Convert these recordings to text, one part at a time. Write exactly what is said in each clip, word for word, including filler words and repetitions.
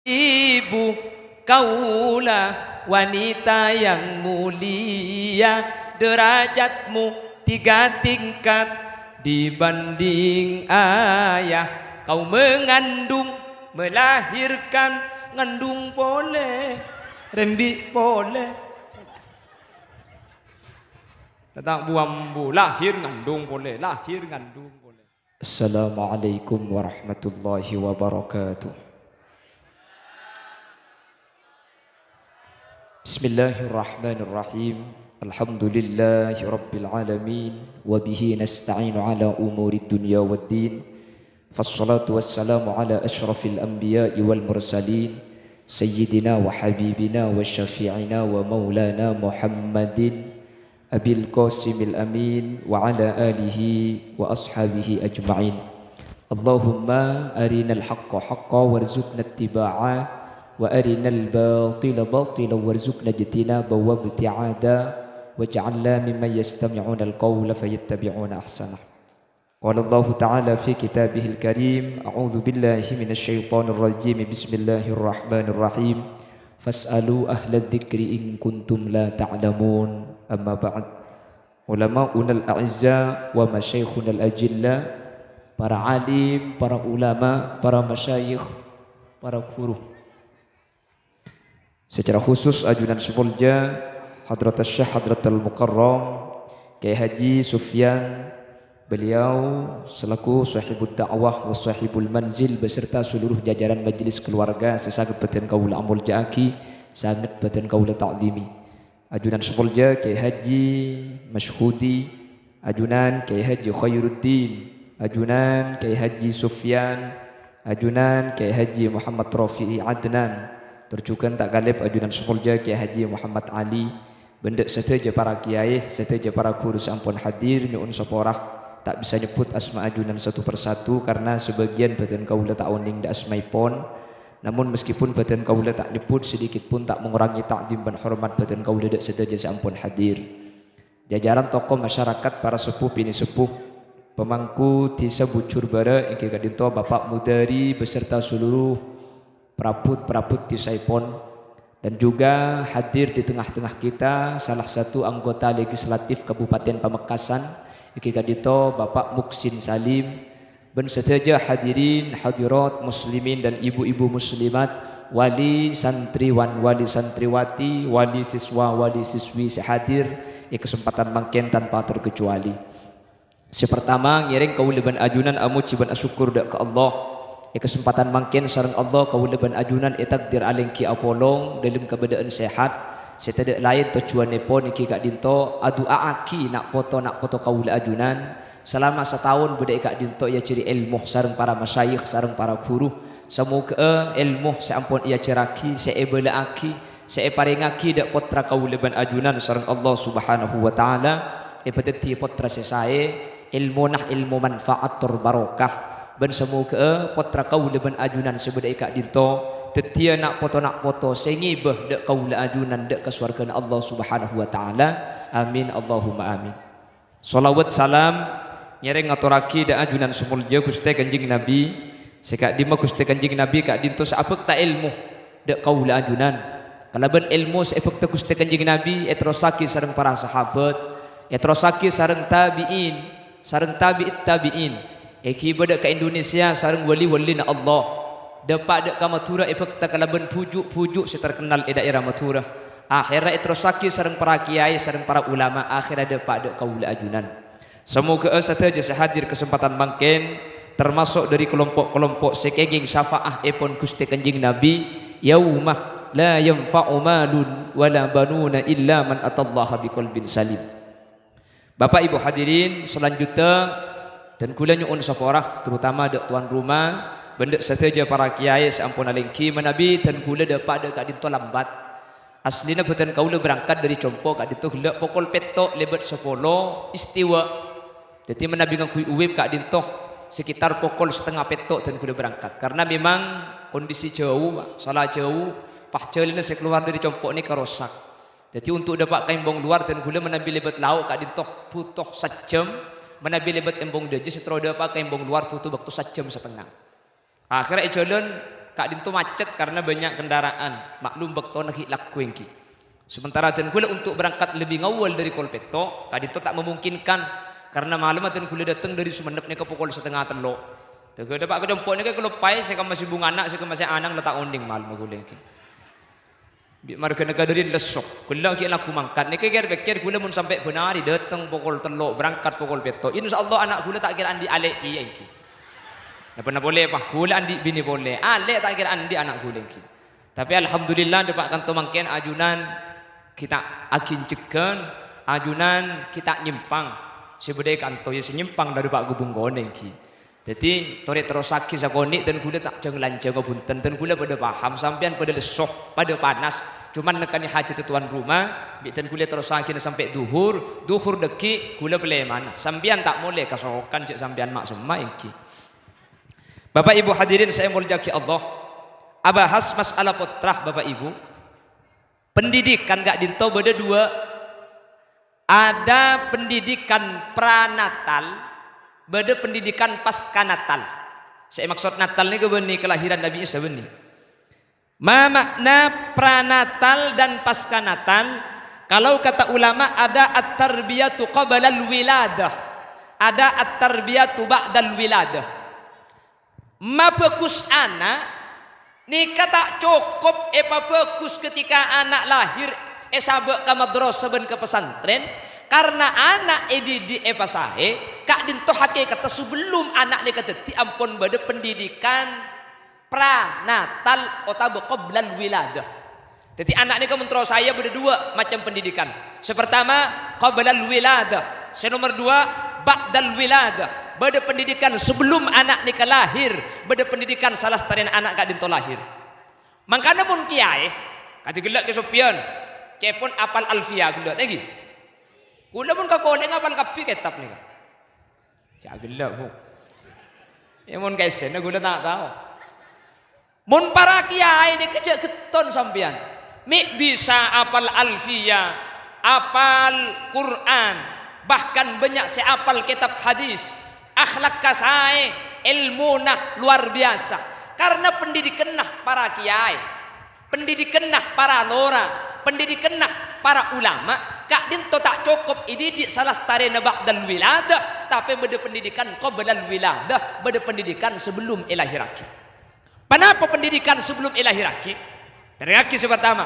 Ibu, kaulah wanita yang mulia, derajatmu tiga tingkat dibanding ayah. Kau mengandung, melahirkan, ngandung polè, rembi' polè. Tentang buambu, lahir ngandung polè, lahir ngandung polè. Assalamualaikum warahmatullahi wabarakatuh. Bismillahirrahmanirrahim. Alhamdulillahi rabbil alamin. Wa bihi nasta'inu ala umuri dunya waddin. Fassalatu wassalamu ala asyrafil anbiya'i wal mursalin, sayyidina wa habibina wa syafi'ina wa maulana Muhammadin Abil Qasimil Amin wa ala alihi wa ashabihi ajma'in. Allahumma arinal haqqa haqqa warzuqna ittiba'a, wa arinal batila batila warzuqna ijtinaba wa ibti'ada, waj'alna mimman yastami'unal qawla fayattabi'una ahsanah. Qala Allahu ta'ala fi kitabihil karim, a'udzu billahi minasy syaithanir rajim. Bismillahirrahmanirrahim. Fas'alu ahla dzikri in kuntum la ta'lamun. Amma ba'd. Ulama'unal a'izza wa masyayikhunal ajilla, para alim, para ulama, para masyayikh, para guru. Secara khusus, ajunan sè molja Hadratus Syekh Hadratul Mukarram Kiai Haji Sufyan, beliau selaku sahibud da'wah wa sahibul manzil beserta seluruh jajaran majelis keluarga sè sanget bâdhân kaulâ amolja'aghi, sanget bâdhân kaulâ ta'zimi. Ajunan sè molja Kiai Haji Masyhudi, ajunan Kiai Haji Khairuddin, ajunan Kiai Haji Sufyan, ajunan Kiai Haji Muhammad Rafi'i Adnan, tor jhughân ta' kalèp ajunan sè molja Kiai Haji Muhammad Ali, bân dâ' sadhâjâ para kiai, sadhâjâ para ghuru sè ampon hadir, nyo'on sapora, ta' bisa nyebbhut asma ajunan satu per satu, karna sabâgiyân bâdhân kaulâ ta' onèng dâ' asmaèpon. Namun, meskipun bâdhân kaulâ ta' nyebbhut, sedikit pun ta' mengurangi ta'zim bân hormat bâdhân kaulâ dâ' sadhâjâ sè ampon hadir. Jajaran tokoh masyarakat, para seppo binè' seppo, pemangku dhisa Bujur Bârâ', èngghi ka'dinto Bapak Mudari beserta seluruh perabot-perabot dhisaèpon, dan juga hadir di tengah-tengah kita salah satu anggota legislatif Kabupaten Pamekasan, èngghi ka'dinto Bapak Muksin Salim, bân sadhâjâ hadirin hadirat muslimin dan ibu-ibu muslimat, wali santriwan, wali santriwati, wali siswa, wali siswi sè hadir è kasempatan mangkèn tanpa terkecuali. Sè partama, ngèrèng kaulâ bân ajunan amojhi bân asokkor dâ' ka Allah. È kasempatan mangkèn sareng Allah kaulâ bân ajunan ètakdir alèngghi apolong dâlem kabâdâ'ân sehat, sè tadâ' laèn tojjhuwânnèpon èngghi ka'dinto adu'a'aghi na' poto-na' poto kaulâ ajunan, salama sataon bâdâ è ka'dinto èajhâri èlmo sareng para masyayikh sareng para ghuru. Samoghâ'â èlmo sè ampon èajhârraghi, sè èbâlâ'aghi, sè èparèngaghi dâ' pottra kaulâ bân ajunan sareng Allah Subhanahu wa Ta'ala èpadhâddhi pottra sè saè, èlmona èlmo manfaat tor barokah. Bân samoghâ'â pottra kaulâ bân ajunan sè bâdâ è ka'dinto dhâddhiyâ na' poto-na' poto sè ngibâ dâ' kaulâ ajunan dâ' ka sowarghâna Allah Subhanahu wa Ta'ala. Amin, Allahumma amin. Shalawat salam ngèrèng ngatorraghi dâ' ajunan sè molja Ghustè Kanjeng Nabi, sè ka'dimma Ghustè Kanjeng Nabi ka'dinto sè abhâkta èlmo dâ' kaulâ ajunan. Kalabân èlmo sè èbhâkta Ghustè Kanjeng Nabi èterrossaghi sareng para sahabat, èterrossaghi sareng tabi'in, sareng tabi'it tabi'in, èghibâ dâ' ka Indonesia sareng wali-walina Allah. Dâpa' dâ' ka Madhurâ èbhâkta kalabân bhuju'-bhuju' sè terkennal è dhaèra Madhurâ. Akhèrra èterrossaghi sareng para kiyaè, sareng para ulama, akhèrra dâpa' dâ' kaulâ ajunan. Samoghâ'â sadhâjâ sè hadir kasempatan mangkèn, termasuk dâri kalompo'-kalompo' sè kèngèng syafa'ahèpon Ghustè Kanjeng Nabi, "Yauma la yanfa'u malun wa la banuna illa man atallaha biqalbin salim." Bapak Ibu hadirin, selanjutnya, dân kaulâ nyo'on sapora, terutama dâ' towan roma, bân dâ' sadhâjâ para kiyaè sè ampon alèngghi, manabi dân kaulâ dâpa' dâ' ka'dinto lambat. Aslina bhâdhân kaulâ berangkat dâri Compo ka'dinto ghellâ' pokol pètto' lèbât sapolo istiwa. Dhâddhi manabi ngangghuy uwib ka'dinto sekitar pokol satengnga pètto' dân kaulâ berangkat. Karna memang kondisi jhâu, Pak, sala jhâu, pajhâlânan sè kalowar dâri Compo nèka rosak. Dhâddhi untuk dâpa' ka Embong Luar dân kaulâ manabi lèbât lao' ka'dinto bhuto sajjhâm, manabi lèbât Embong Dâjâ sè terro dâpa' ka Embong Luar bhuto bâkto sajjhâm satengnga. Akhèrra è jhâlân, Ka'dinto macet karena banyak kendaraan. Maklum, bâktona ghi' lagghu èngghi. Sementara dân kaulâ untuk berangkat lebih ngawwâl dâri kol pètto', ka'dinto ta' memungkinkan karena malemma dân kaulâ dâteng dâri Songennep nèka pokol satengnga tello'. Tèghâ dâpa' ka compo' nèka kaulâ paè sè kemma sè bungana, sè kemma sè anang la ta' onèng malem kaulâ èngghi. Bi' marghâna kadâri lesso, ghellâ' ghi' lagghu mangkat. Nèka kèr-pèkkèr kaulâ mon sampè' bân arè dâteng pokol tello', berangkat pokol pètto'. Insya Allah ana' kaulâ ta' kèra andi' alè' kèya èngghi. Napa-napa polè, Pa', kaulâ andi' binè polè. Alè' ta' kèra andi' ana' kaulâ èngghi. Tapè alhamdulillah, dâpa' kanto mangkèn ajunan ghi' ta' aghânjhâghân, ajunan ghi' ta' nyèmpang. Sè bâdâ è kanto, iyâ sè nyèmpang dâri Pa' Gubung Konè èngghi. Dhâddhi, torè terrossaghi sakonè', dân kaulâ ta' jâng-lanjhângnga bhunten, dân kaulâ padâ paham, sampèyan padâ lesso, padâ panas. Coma nèka'nè hajhâddhâ tuan rumah, bi' dân kaulâ terrossaghina sampè' dhuhur, dhuhur dhâggi' kaulâ palèmana. Sampèyan ta' molè kasokan jhâ' sampèyan ma'-, semma' èngghi. Bapak Ibu hadirin sè èmoljâ'aghi Allah, abahas masalah pottra, Bapak Ibu. Pendidikan ka'dinto bâdâ duwâ'. Ada pendidikan pranatal, bâdâ pendidikan pasca natal. Sè èmaksod natal nèka bânnè kelahiran Nabi Isa bânnè. Ma makna pranatal dan pasca natal? Kalau kata ulama, ada at-tarbiyatu qablal wiladah, ada at-tarbiyatu ba'dal wiladah. Mabhâghus ana' nèka ta' cokop èpabhâghus ketika ana' lahir èsabâ' ka madrasah bân ka pesantren, karna ana' èdidik èpasaè, ka'dinto hakèkatta sabellum ana' nèka dhâddhi ampon bâdâ pendidikan pranatal otabâ qoblal wiladah. Dhâddhi, ana' nèka mon terro saè bâdâ duwâ' macem pendidikan. Sè partama, qoblal wiladah. Sè nomer duwâ', ba'dal wiladah. Bâdâ pendidikan sebelum ana' nèka lahir, bâdâ pendidikan salastarèna ana' ka'dinto lahir. Mangkana mon kèyaè, kadhi ghellâ' Kè Sofyan, ca'èpon apal Alfiyah ghellâ', ta' ènggi? Kaulâ mon ka kolè' ngapal kabbhi kètab nèka. Jhâ' ghellâ', Bu. Yâ, mon ka essèna kaulâ ta' tao. Mon para kèyaè nèka jhâ' ghetton sampèyan. Mè' bisa apal Alfiyah, apal Qur'an, bahkan bânnya' sè apal kètab hadis. Akhlakka saè, èlmona luar biasa. Karna pendidikanna para kèyaè. Pendidikanna para lora, pendidikanna para ulama, ka'dinto ta' cokop èdidik salastarèna ba'dal wiladah, tapè bâdâ pendidikan qoblal wiladah, bâdâ pendidikan sebelum èlahèrraghi. Ponapa pendidikan sebelum èlahèrraghi? Dârèngngaghi sè partama.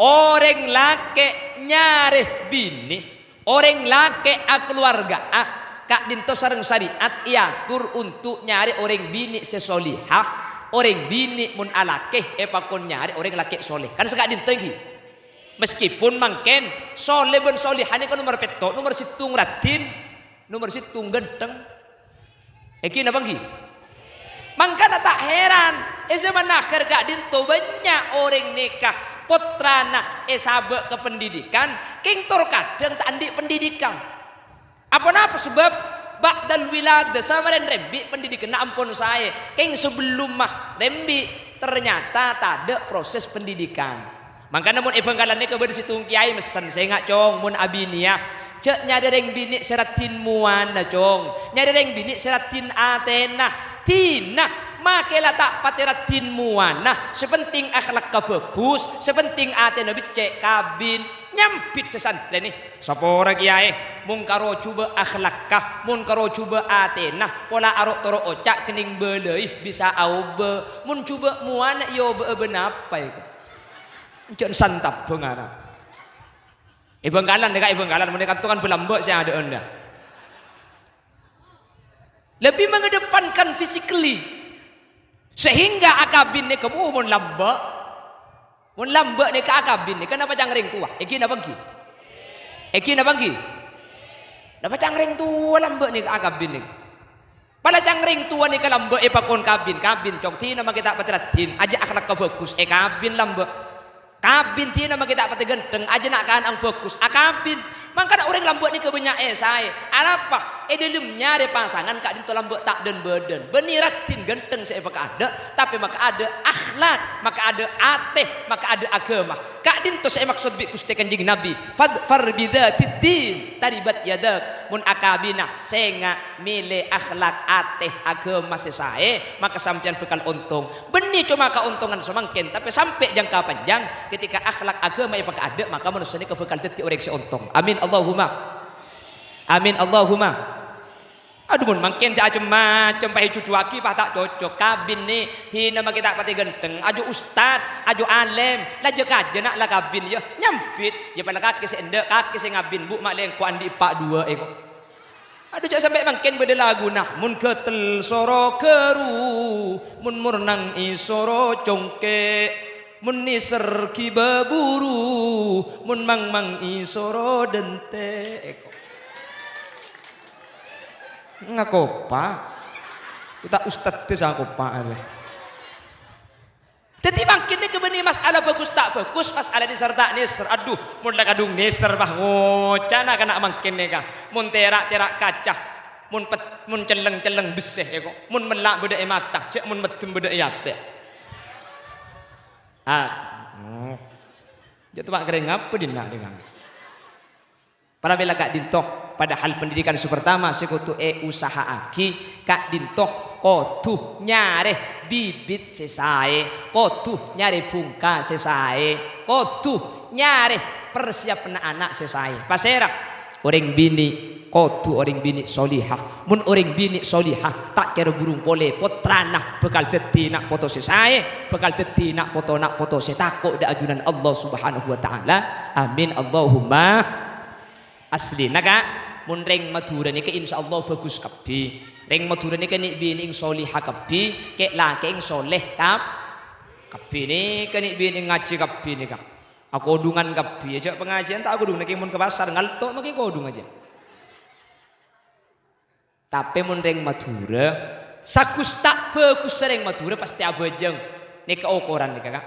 Orèng lakè' nyarè binè. Orèng lakè' akaluwarga'a ka'dinto sareng sarè'at èator onto' nyarè orèng binè' sè solèhah, orèng binè' mon alakè èpakon nyarè orèng lakè' solèh. Kan saka'dinto, ènggi? Meskipun mangkèn solèh bân solèhah nèka nomer pètto', nomer sèttong raddhin, nomer sèttong ghântheng. Ènggi napa ènggi? Mangkana ta' heran, è zaman akhèr ka'dinto bânnya' orèng nèka pottrana èsabâ' ka pendidikan, kèng tor kadhâng ta' andi' pendidikan. Aponapa sabâb? Ba'dal wiladah, samarèn rembi' pendidikanna ampon saè, kèng sabellumma rembi' ternyata tadâ' proses pendidikan. Mangkana mon è Bangkalan nèka bâdâ sèttong kèyaè messen, "Sènga', Cong, mon abinèya, jhâ' nyarè rèng binè' sè raddhin mowana, Cong. Nyarè rèng binè' sè raddhin atèna. Dina makè la ta' patè raddhin mowana. Sè penting akhlakka bhâghus, sè penting atèna beccè', kabin." Nyambit sè santrèna, "Sapora, Kèyaè, mon karo jhubâ' akhlakka, mon karo jhubâ' atèna, pola aro'-toro' oca' kennèng bâlâi bisa aobâ. Mon jhubâ' mowana èobâ'â bân apa, èko?" Jhân santabbhângnga. È Bangkalan, nèka è Bangkalan, mon è kanto kan bâlâmbâ' sè adâ'ân, yâ. Lebih mengedepankan physically. Sehingga akabin nèka, bu, mon lambâ'. Mon lambâ' nèka akabin nèka napa ca'na rèng towa? Ènggi napa ènggi? Ènggi napa ènggi? Napa ca'na rèng towa lambâ' nèka akabin nèka? Pala ca'na rèng towa nèka lambâ' èpakon kabin, kabin, Cong, dina makè ta' patè raddhin, ajâ akhlakka bhâghus, èkabin lambâ'. Kabin dina makè ta' patè ghântheng, ajâ na'-kana'na bhâghus, akabin. Mangkana orèng lambâ' nèka bânnya' èsaè. Arapa? È dhâlem nyarè pasangan ka'dinto lambâ' ta' dân-bâdân. Bânnè raddhin ghântheng sè èpakaadâ', tapè makaadâ' akhlak, makaadâ' atè, makaadâ' aghâma. Ka'dinto sè èmaksod bi' Ghustè Kanjeng Nabi, "Fadfar bidzatiddin, taribat yadak." Mon akabina, sènga' mèlè akhlak, atè, aghâma sè saè, maka sampèyan bhâkal ontong. Bânnè coma kaontongan samangkèn, tapè sampè' jangka panjang, ketika akhlak aghâma èpakaadâ', maka manossa nèka bhâkal dhâddhi orèng sè ontong. Amin, Allahumma. Amin, Allahumma. Adhu, mon mangkèn sè cem-macem, pas èjhudhuwaghi, pas ta' cocok. Kabin nè, dinah makè ta' patè ghântheng. Ajo ustad, ajo alèm, la jâ-kajâ na' la kabin, yâ. Nyambit, yâ, pala kakè sè endâ', kakè sè ngabin, Bu, ma' lèngko andi' eppa' duwâ', èko. Adhu, jhâ' sampè' mangkèn bâdâ laguna. Mon ghâtel soro ghâru, mon mornang èsoro congkè', mon nèser ghibâ buru, mon mangmang èsoro dântè'. Èko. Ngakopa. Uta' ustad desa akopa arè. Dhâddhi mangkèn nèka bânnè masalah bhâghus ta' bhâghus, masalah nèser ta' nèser. Adhu, mon la kadhung nèser, bâh, ngocana kana' mangkèn nèka. Mon tèra', tèra' kaca. Mon pet-, mon celleng-celleng bessè, èko. Mon mella' bâdâ è mata, jhâ' mon meddhem bâdâ è atè. Ah. Hmm. Jhâ' teppa' kerrèng apa dinna' nèka? Para mèla ka'dinto, padahal pendidikan sè pertama sè kodhu èusaha'aghi ka'dinto kodhu nyarè bibit sè saè, kodhu nyarè bhungka sè saè, kodhu nyarè persiapanna ana' sè saè. Pasèra? Orèng binè', kodhu orèng binè' solihah. Mon orèng binè' solihah, ta' kèra burung polè, pottrana bhâkal dhâddhi na' poto sè saè, bhâkal dhâddhi na' poto-na' poto sè tako' dâ' ajunan Allah Subhanahu wa Ta'ala. Amin, Allahumma. Aslina, Ka', mon rèng Madhurâ nèka insyaallah bhâghus kabbhi. Rèng Madhurâ nèka nè'-binè'èng soliha kabbhi, kè'-lakè'èng soleh kab-, kabbhi nèka nè'-binè'èng ngajhi kabbhi nèka. Akodhungan kabbhi, jhâ' pangajiân ta' akodhung, nèka mon ka pasar ngalto' makè kodhung ajâ. Tapè mon rèng Madhurâ, saghus ta' bhâghussa rèng Madhurâ pastè abhâjâng. Nèka okoran nèka, Ka'.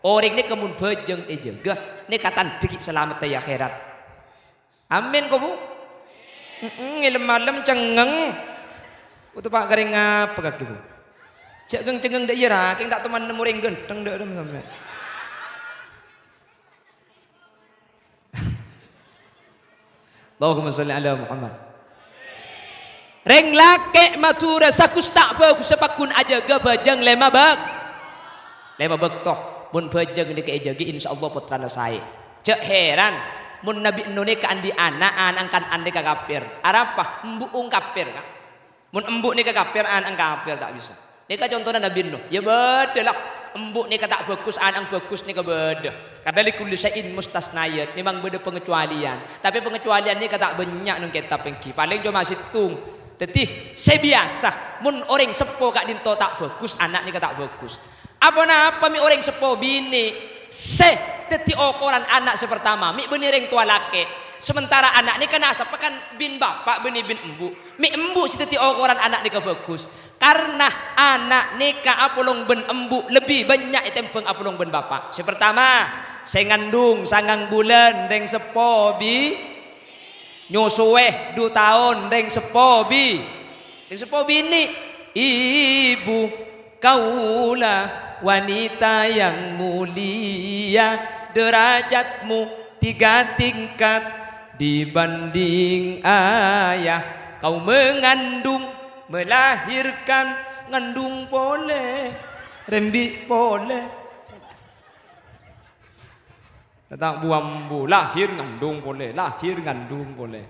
Orèng nèka mon bhâjâng èjâgâ, nèka tandhâ ghi' salamet è akhèrat. Amin, ko, Bu? Heeh, ngèlem malem cengngeng. Kodhu pa' karèng apa kakè, Bu? Jhâ' keng-cengngeng dâ' iyâ ra, keng ta' toman nemmo orèng ghântheng dâ' remma sampèyan. Allahumma shalli ala Muhammad. Rèng lakè' Madhurâ saghus ta' bhâghussa pagghun ajâgâ bhâjâng lèma bâk-, lèma bâkto. Mon bhâjâng nèka èjâgâ, insyaallah pottrana saè. Jhâ' hèran, mon Nabi Nuh nèka andi' ana', ana'na Kan'an nèka kafir. Arapa? Embu' ong kafir, Ka'. Mon embu' nèka kafir, ana'na kafir, ta' bisa. Nèka contona Nabi Nuh. Yâ bâdâ la. Embu' nèka ta' bhâghus, ana'na bhâghus nèka bâdâ. Karna likulli syai'in mustasnayat, memang bâdâ pangecualian. Tapè pangecualian nèka ta' bânnya' neng kètab èngghi, palèng coma sèttong. Dhâddhi, sè biyasa, mon orèng seppo ka'dinto ta' bhâghus, ana' nèka ta' bhâghus. Aponapa mè' orèng seppo binè' sè dhâddhi okoran ana' sè partama, mè' bânnè rèng towa lakè'. Sementara ana' nèka nasabbhâ kan bin bapa' bânnè bin embu'. Mè' embu' sè dhâddhi okoran ana' nèka bhâghus. Karna ana' nèka apolong bân embu' lebbi bânnya' ètèmbhâng apolong bân bapa'. Sè partama, sè ngandhung sangang bulân rèng seppo bi-, Nyosoè du taon rèng seppo bi-, rèng seppo binè'. Ibu, kaulah wanita yang mulia, derajatmu tiga tingkat dibanding ayah. Kau mengandung, melahirkan, ngandung polè, rembi' polè. Datang buambu, lahir ngandung polè, lahir ngandung polè.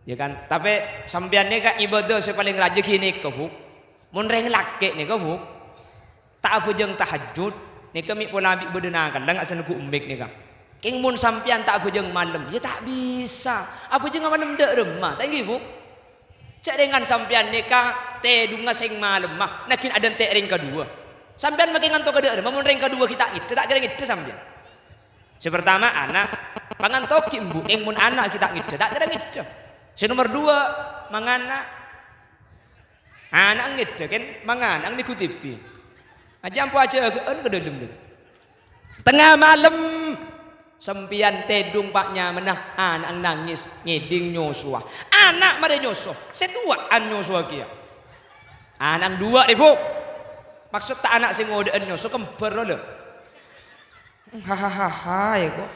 Ya kan? Tapè sampèyan nèka ibâdâ sè palèng rajâ ghi' nèka, Bu. Mon rèng lakè' nèka, Bu, ta' abhâjâng tahajjud, nèka mè' pola bi' bâdâ nakalla nga' sè neggu' emmik nèka. Kèng mon sampèyan ta' abhâjâng malem, ya ta' bisa. Abhâjângnga malem dâ' remma, ta' ènggi, Bu? Jhâ' rèngan sampèyan nèka tèdungnga sèng malemma, naghin adânte' rèng kaduwâ. Sampèyan makè ngantoka dâ' remma, mon rèng kaduwâ ghi' ta' ngèddhâ, ta' kèra ngèddhâ sampèyan. Sè partama ana', panganto ghi' embu', kèng mon ana' ghi' ta' ngèddhâ, ta' kèra ngèddhâ. Sè nomer duwâ', mangana. Ana' ngèddhâ, kèng mangana, nèggu' T V. Ajâ ampo ajâgâ'ân ka dâlem, dâ. Tengnga malem, Sampèyan tèdung pa' nyamana, ana'na nangès, ngèdhing nyosowa. Ana' marè nyoso, sè towa'an nyosowa kèya. Ana'na duwâ', Bu. Maksod ta' ana' sè ngodâ'ân nyoso, kembhâr lo, lho. Hahaha, ya kok.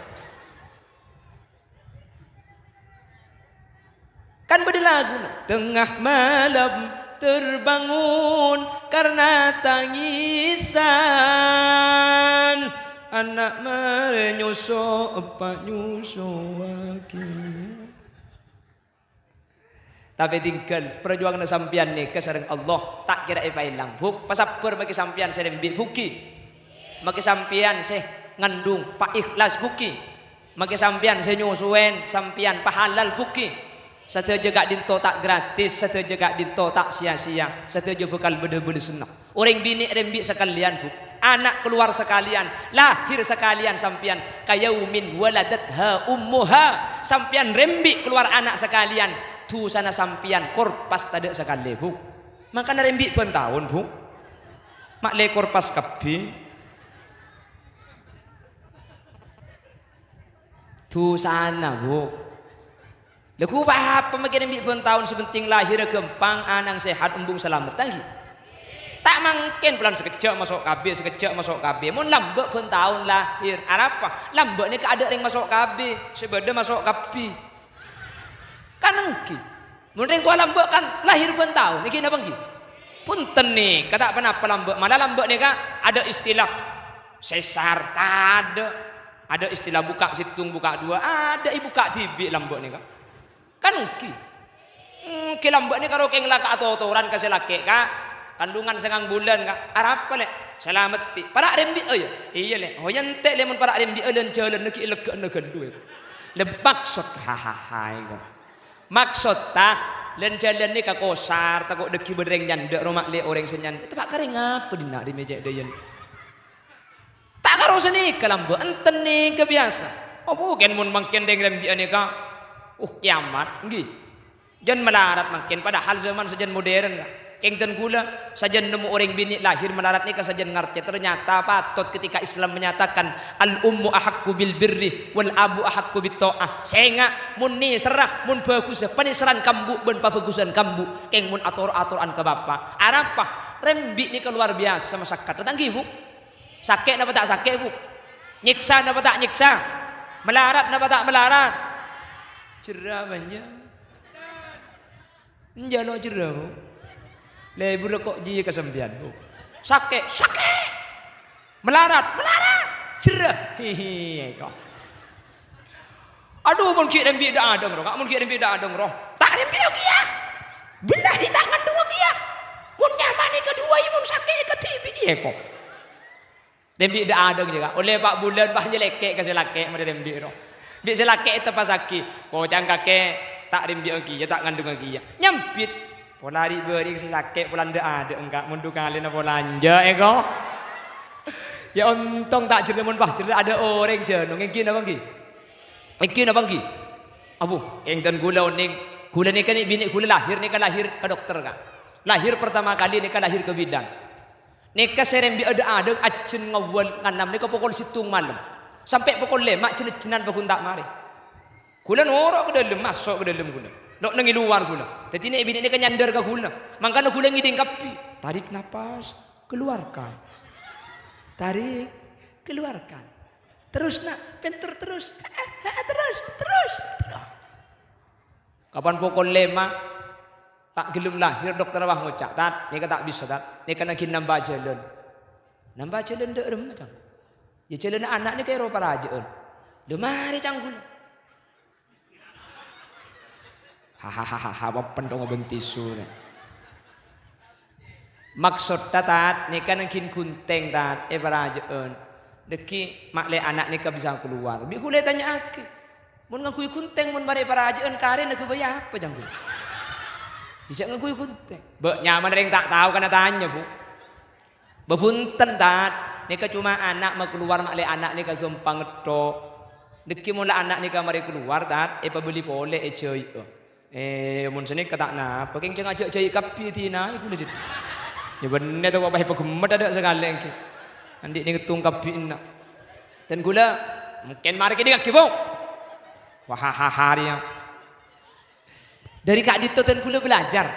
Kan bâdâ laguna, "Tengah malam terbangun karena tangisan, anak menyoso, eppa' nyosowa kèya." Tapè tinggal, parjuwanganna sampèyan nèka sareng Allah ta' kèra èpaèlang, Bu. Pasabbhâr makè sampèyan sè rembi', Bu, ghi. Makè sampèyan sè ngandung, pa-ikhlas, Bu, ghi. Makè sampèyan sè nyosowèn, sampèyan pahalal, Bu, ghi. Sadhâjâ ka'dinto ta' gratis, sadhâjâ ka'dinto ta' sia-sia, sadhâjâ bhâkal bâdâ bâlessanna. Orèng binè' rembi' sakalèyan, Bu. Ana' kalowar sakalèyan, lahir sakalèyan sampèyan, "Kayaumin waladatha ummuha." Sampèyan rembi' kalowar ana' sakalèyan, dhusana sampèyan korpas tadâ' sakalè, Bu. Mangkana rembi' bân taon, Bu. Ma' lè korpas kabbhi. Dhusana, Bu. Lha, ghu pa-apa makè rembi' bân taon, sè pentèng lahirra ghâmpang, ana'na sehat, embung salamet, ta' ghi? Ta' mangkèn polana sakejjhâ' maso' kabbhi, sakejjhâ' maso' kabbhi. Mon lambâ' bân taon lahir, arapa? Lambâ' nèka adâ' rèng maso' kabbhi, sè bâdâ maso' kabbhi. Kan èngghi. Mon rèng towa lambâ' kan lahir bân taon, èngghi napa èngghi? Bhunten nèka ta' ponapa lambâ', mala lambâ' nèka adâ' istilah sesar, tadâ'. Adâ' istilah buka' sèttong, buka' duwâ', adâ' èbuka' dhibi' lambâ' nèka. Kan èngghi. Èngghi lambâ' nèka ro kèng la kaatotoran ka sè lakè', Ka'. Kandungan sangang bulân, Ka'. Arapa, Lè'? Salameddhi. Para' rembi'â, yâ? Iyâ, Lè'. Oh, yâ ente', Lè', mon para' rembi'â lan-jhâlânna ghi' èlleghâ'âna ghâllu, yâ. Lè', maksod, hahaha, èngghi. Maksodda, lan-jhâlân nèka kosar, tako' dhâggi' bâdâ rèng nyandhâ', roma lè orèng sè nyandhâ'. Teppa' karè ngapa dinna' rè mè' cè' dhâjân? Ta' karo sanèka lambâ', enten nèka biyasa. Apa kèng mon mangkèn rèng rembi'â nèka? Uh, kiamat, èngghi. Jân malarat mangkèn, padahal zaman sajân modern, Ka'. Kèng dân kaulâ, sajân nemmo orèng binè' lahir malarat nèka sajân ngartè. Ternyata patot ketika Islam menyatakan, "Al-ummu ahaqqu bil birri wal abu ahaqqu bit tha'ah." Sènga', mon nèserra, mon bhâghussâ, panèserran ka embu' bân pabhâghussân ka embu'. Kèng mon ator-atoran ka bapa'. Arapa? Rembi' nèka lowar biyasa masakkadda, ta' èngghi, Bu? Sakè' napa ta' sakè', Bu? Nyèksa napa ta' nyèksa? Malarat napa ta' malarat? Jherrâ bânnya'. Enjâ' lo' jherrâ, Bu. Lebur ko' jiyâ ka sampèyan, Bu. Sakè', sakè'. Malarat, malarat. Jherrâ. Hihi, kok. Adhu, mon ghi' rembi' dâ'-adhâng, ro, Ka', mon ghi' rembi' dâ'-adhâng, ro. Ta' rembi'â kèya. Bellahi ta' ngandhunga kèya. Mon nyamana kadhuwâ, mon sakè' kadhibi' kèya, kok. Rembi' dâ'-adhâng, yâ, Ka'. Ollè pa' bulân, pas nyalèkè' ka sè lakè', marè rembi', ro. Bi' sè lakè' èteppassaghi, "Koca'na kakè ta' rembi'â kèya, ta' ngandhunga kèya." Nyambit. Pola ri'-bâri' sè sakè', pola dâ'-adhâng, Ka'. Mon du kalèna pola enjâ', èko. Yâ, ontong ta' jherrâ, mon pas jherrâ adâ' orèng jhânong. Èngghi napa èngghi? Èngghi napa èngghi? Abu, kèng dân kaulâ onèng. Kaulâ nèka nè' binè' kaulâ lahir nèka lahir ka dokter, Ka'. Lahir pertama kali nèka lahir ka bidan. Nèka sè rembi'â dâ'-adhâng ajân ngawwâl nganam nèka pokol sèttong malem. Sampè' pokol lèma' jân-ejjhânan pagghun ta' marè. Kaulâ noro' ka dâlem, maso' ka dâlem kaulâ. Lo' neng è lowar kaulâ. Dhâddhi nè' binè' nèka nyandhâr ka kaulâ. Mangkana kaulâ ngèdhing kabbhi. Tarik napas, keluarkan. Tarik, keluarkan. Terus, Nak, pènter terus. He'eh, he'eh, terus, terus. Kapan pokol lèma', ta' ghellem lahir, dokter wah ngoca', "Tat, nèka ta' bisa, Tat. Nèka nangghing nambâ jhâlân." "Nambâ jhâlân dâ' remma, Cang?" "Yâ, jhâlânna ana' nèka èro parajâ'ân." "Lho, marè, Cang, ghun." Hahaha, mapen dong bân tisu, nè. Maksodda, Tat, nèka nangghing ghunthèng, Tat, èparajâ'ân. Dhâggi' ma' lè ana' nèka bisa kalowar. Bi' kaulâ ètanya'aghi. Mon ngangghuy ghunthèng, mon marè èparajâ'ân, karèna ghâbâyâ apa, cangghul? Bisa ngangghuy ghunthèng. Bâ' nyamana rèng ta' tao kana tanya, Bu. Bâbunten, Tat. Nèka coma ana' makalowar, ma' lè ana' nèka ghâmpang ngetthok. Dhâggi' mon la ana' nèka marè kalowar, Tat, èpabelli polè èjâi'â. Eh, mon sanèka ta' napa, kèng jhâ' ngajhâk jâi' kabbhi dinaè ghulâ, Dit. Yâ bânnè to, kok pas èpaghemmet adâ' sakalè èngghi. Andi' nèng tong kabbhi enna'. Dân ghulâ, Mungkin mari kènè' ngangghâ, Bu. Wah, ha, ha, ha, rèya. Dari ka'dinto dân kaulâ belajar.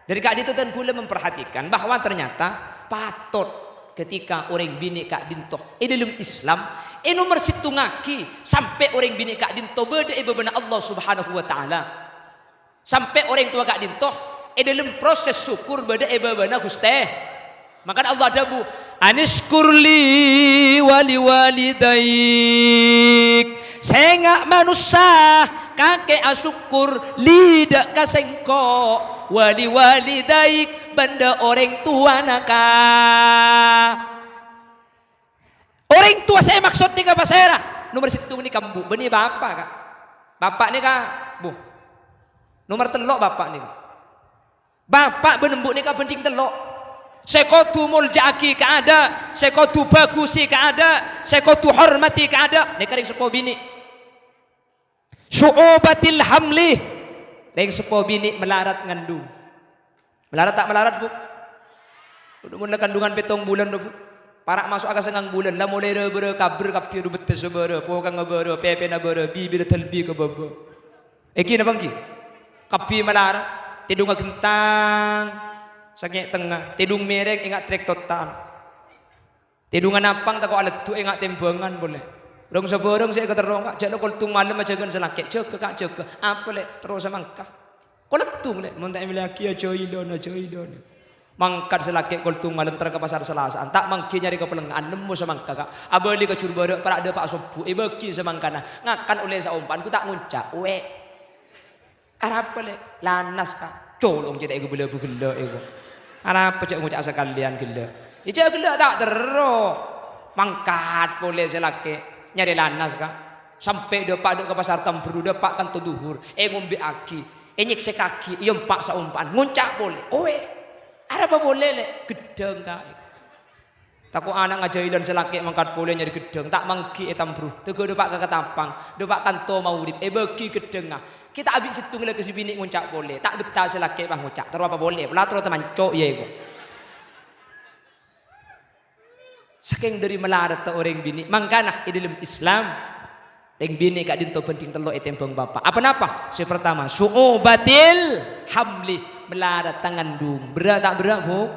Dari ka'dinto dân kaulâ memperhatikan bahwa ternyata patot ketika orèng binè' ka'dinto è dâlem Islam, ènomer sèttongngaghi sampè' orèng binè' ka'dinto bâdâ è bâbâna Allah Subhanahu wa Ta'ala. Sampè' orèng towa ka'dinto è dâlem proses sokkor bâdâ è bâbâna Ghustè. Mangkana Allah adhâbu, "Anishkur li wa liwalidaik." Sènga' manossa, kakè asokkor li dâ' ka sèngko', wa liwalidaik, bân dâ' orèng towana, Ka'. Orèng towa sè èmaksod nèka pasèra? Nomer sèttong nèka embu', bânnè bapa', Ka'. Bapa' nèka, Bu. Nomer tello' bapa' nèka. Bapa' bân embu' nèka bhândhing tello'. Sè kodhu molja'aghi kaadâ', sè kodhu bhâghusè kaadâ', sè kodhu hormatè kaadâ', nèka rèng seppo binè'. Su'ubatil hamli, rèng seppo binè' malarat ngandung. Malarat ta' malarat, Bu? Kodhu mon la kandungan pèttong bulân, Bu. Para' maso'a ka sangang bulân, la molaè râ-bârâ kabher kabbhi, adu bettessa bârâ, pokangnga bârâ, pèpèna bârâ, bibirra dâlbi ka bâbâ. Èngghi napa èngghi? Kabbhi malarat, tèdungnga ghentang, sakè' tengnga, tèdung mèrèng, enga' trèktotan. Tèdungnga napang tako' aleddu' enga' tèmbhângan polè. Rong-sabârâng sè èkaterro, Ka', jhâ' la koltong malem ajâgâ'ân sè lakè', "Jâgâ, Ka', jâgâ." Apa, Lè'? Terro samangka. Koltong, Lè', mon ta' èmellèyaghi ajâilân, ajâilân. Mangkat sè lakè' koltong malem terro ka pasar Salasaan, ta' mangghi nyarè kapellengnga'an, nemmo samangka, Ka'. Abâli ka jhur bârâ', para' dâpa' sobbhu, èbâghi samangkana. Ngakan ollè saompa'an, ghu ta' ngonca', "Wè'." Arapa, Lè'? Lanas, Ka'. Colong cè' ta' èghâbây labu ghellâ' èko. Arapa jhâ' ngoca'a sakalèyan ghellâ'? Iyâ jhâ' ghellâ' ta' terro. Mangkat polè sè lakè' nyarè lanas, Ka'. Sampè' dâpa' dâ' ka pasar Tambru, dâpa' kanto dhuhur, èngombè'aghi, ènyèksèkaghi, èyompa' saompa'an, ngonca' polè. Owe, arapa polè, Lè'? Ghedhâng, Ka'. Tako' ana' ngajâilân sè lakè' mangkat polè nyarè ghedhâng, ta' mangghi è Tambru, tèghâ dâpa' ka Ketapang, dâpa' kanto maghrib, èbâghi ghedhângnga. Ghi' ta' abi' sèttong lakè' sè binè' ngonca' polè, ta' bettah sè lakè' pas ngoca', "Terro apa polè? Pola terro tamanco', iyâ, èko." Sakèng dhâri malaradhâ orèng binè', mangkana è dhâlem Islam, Rèng binè' ka'dinto bhândhing tello' ètèmbhâng bapa'. Apa-napa? Sè partama, su'ubatil hamli, malaradhâ ngandhung. Berrâ' ta' berrâ', Bu?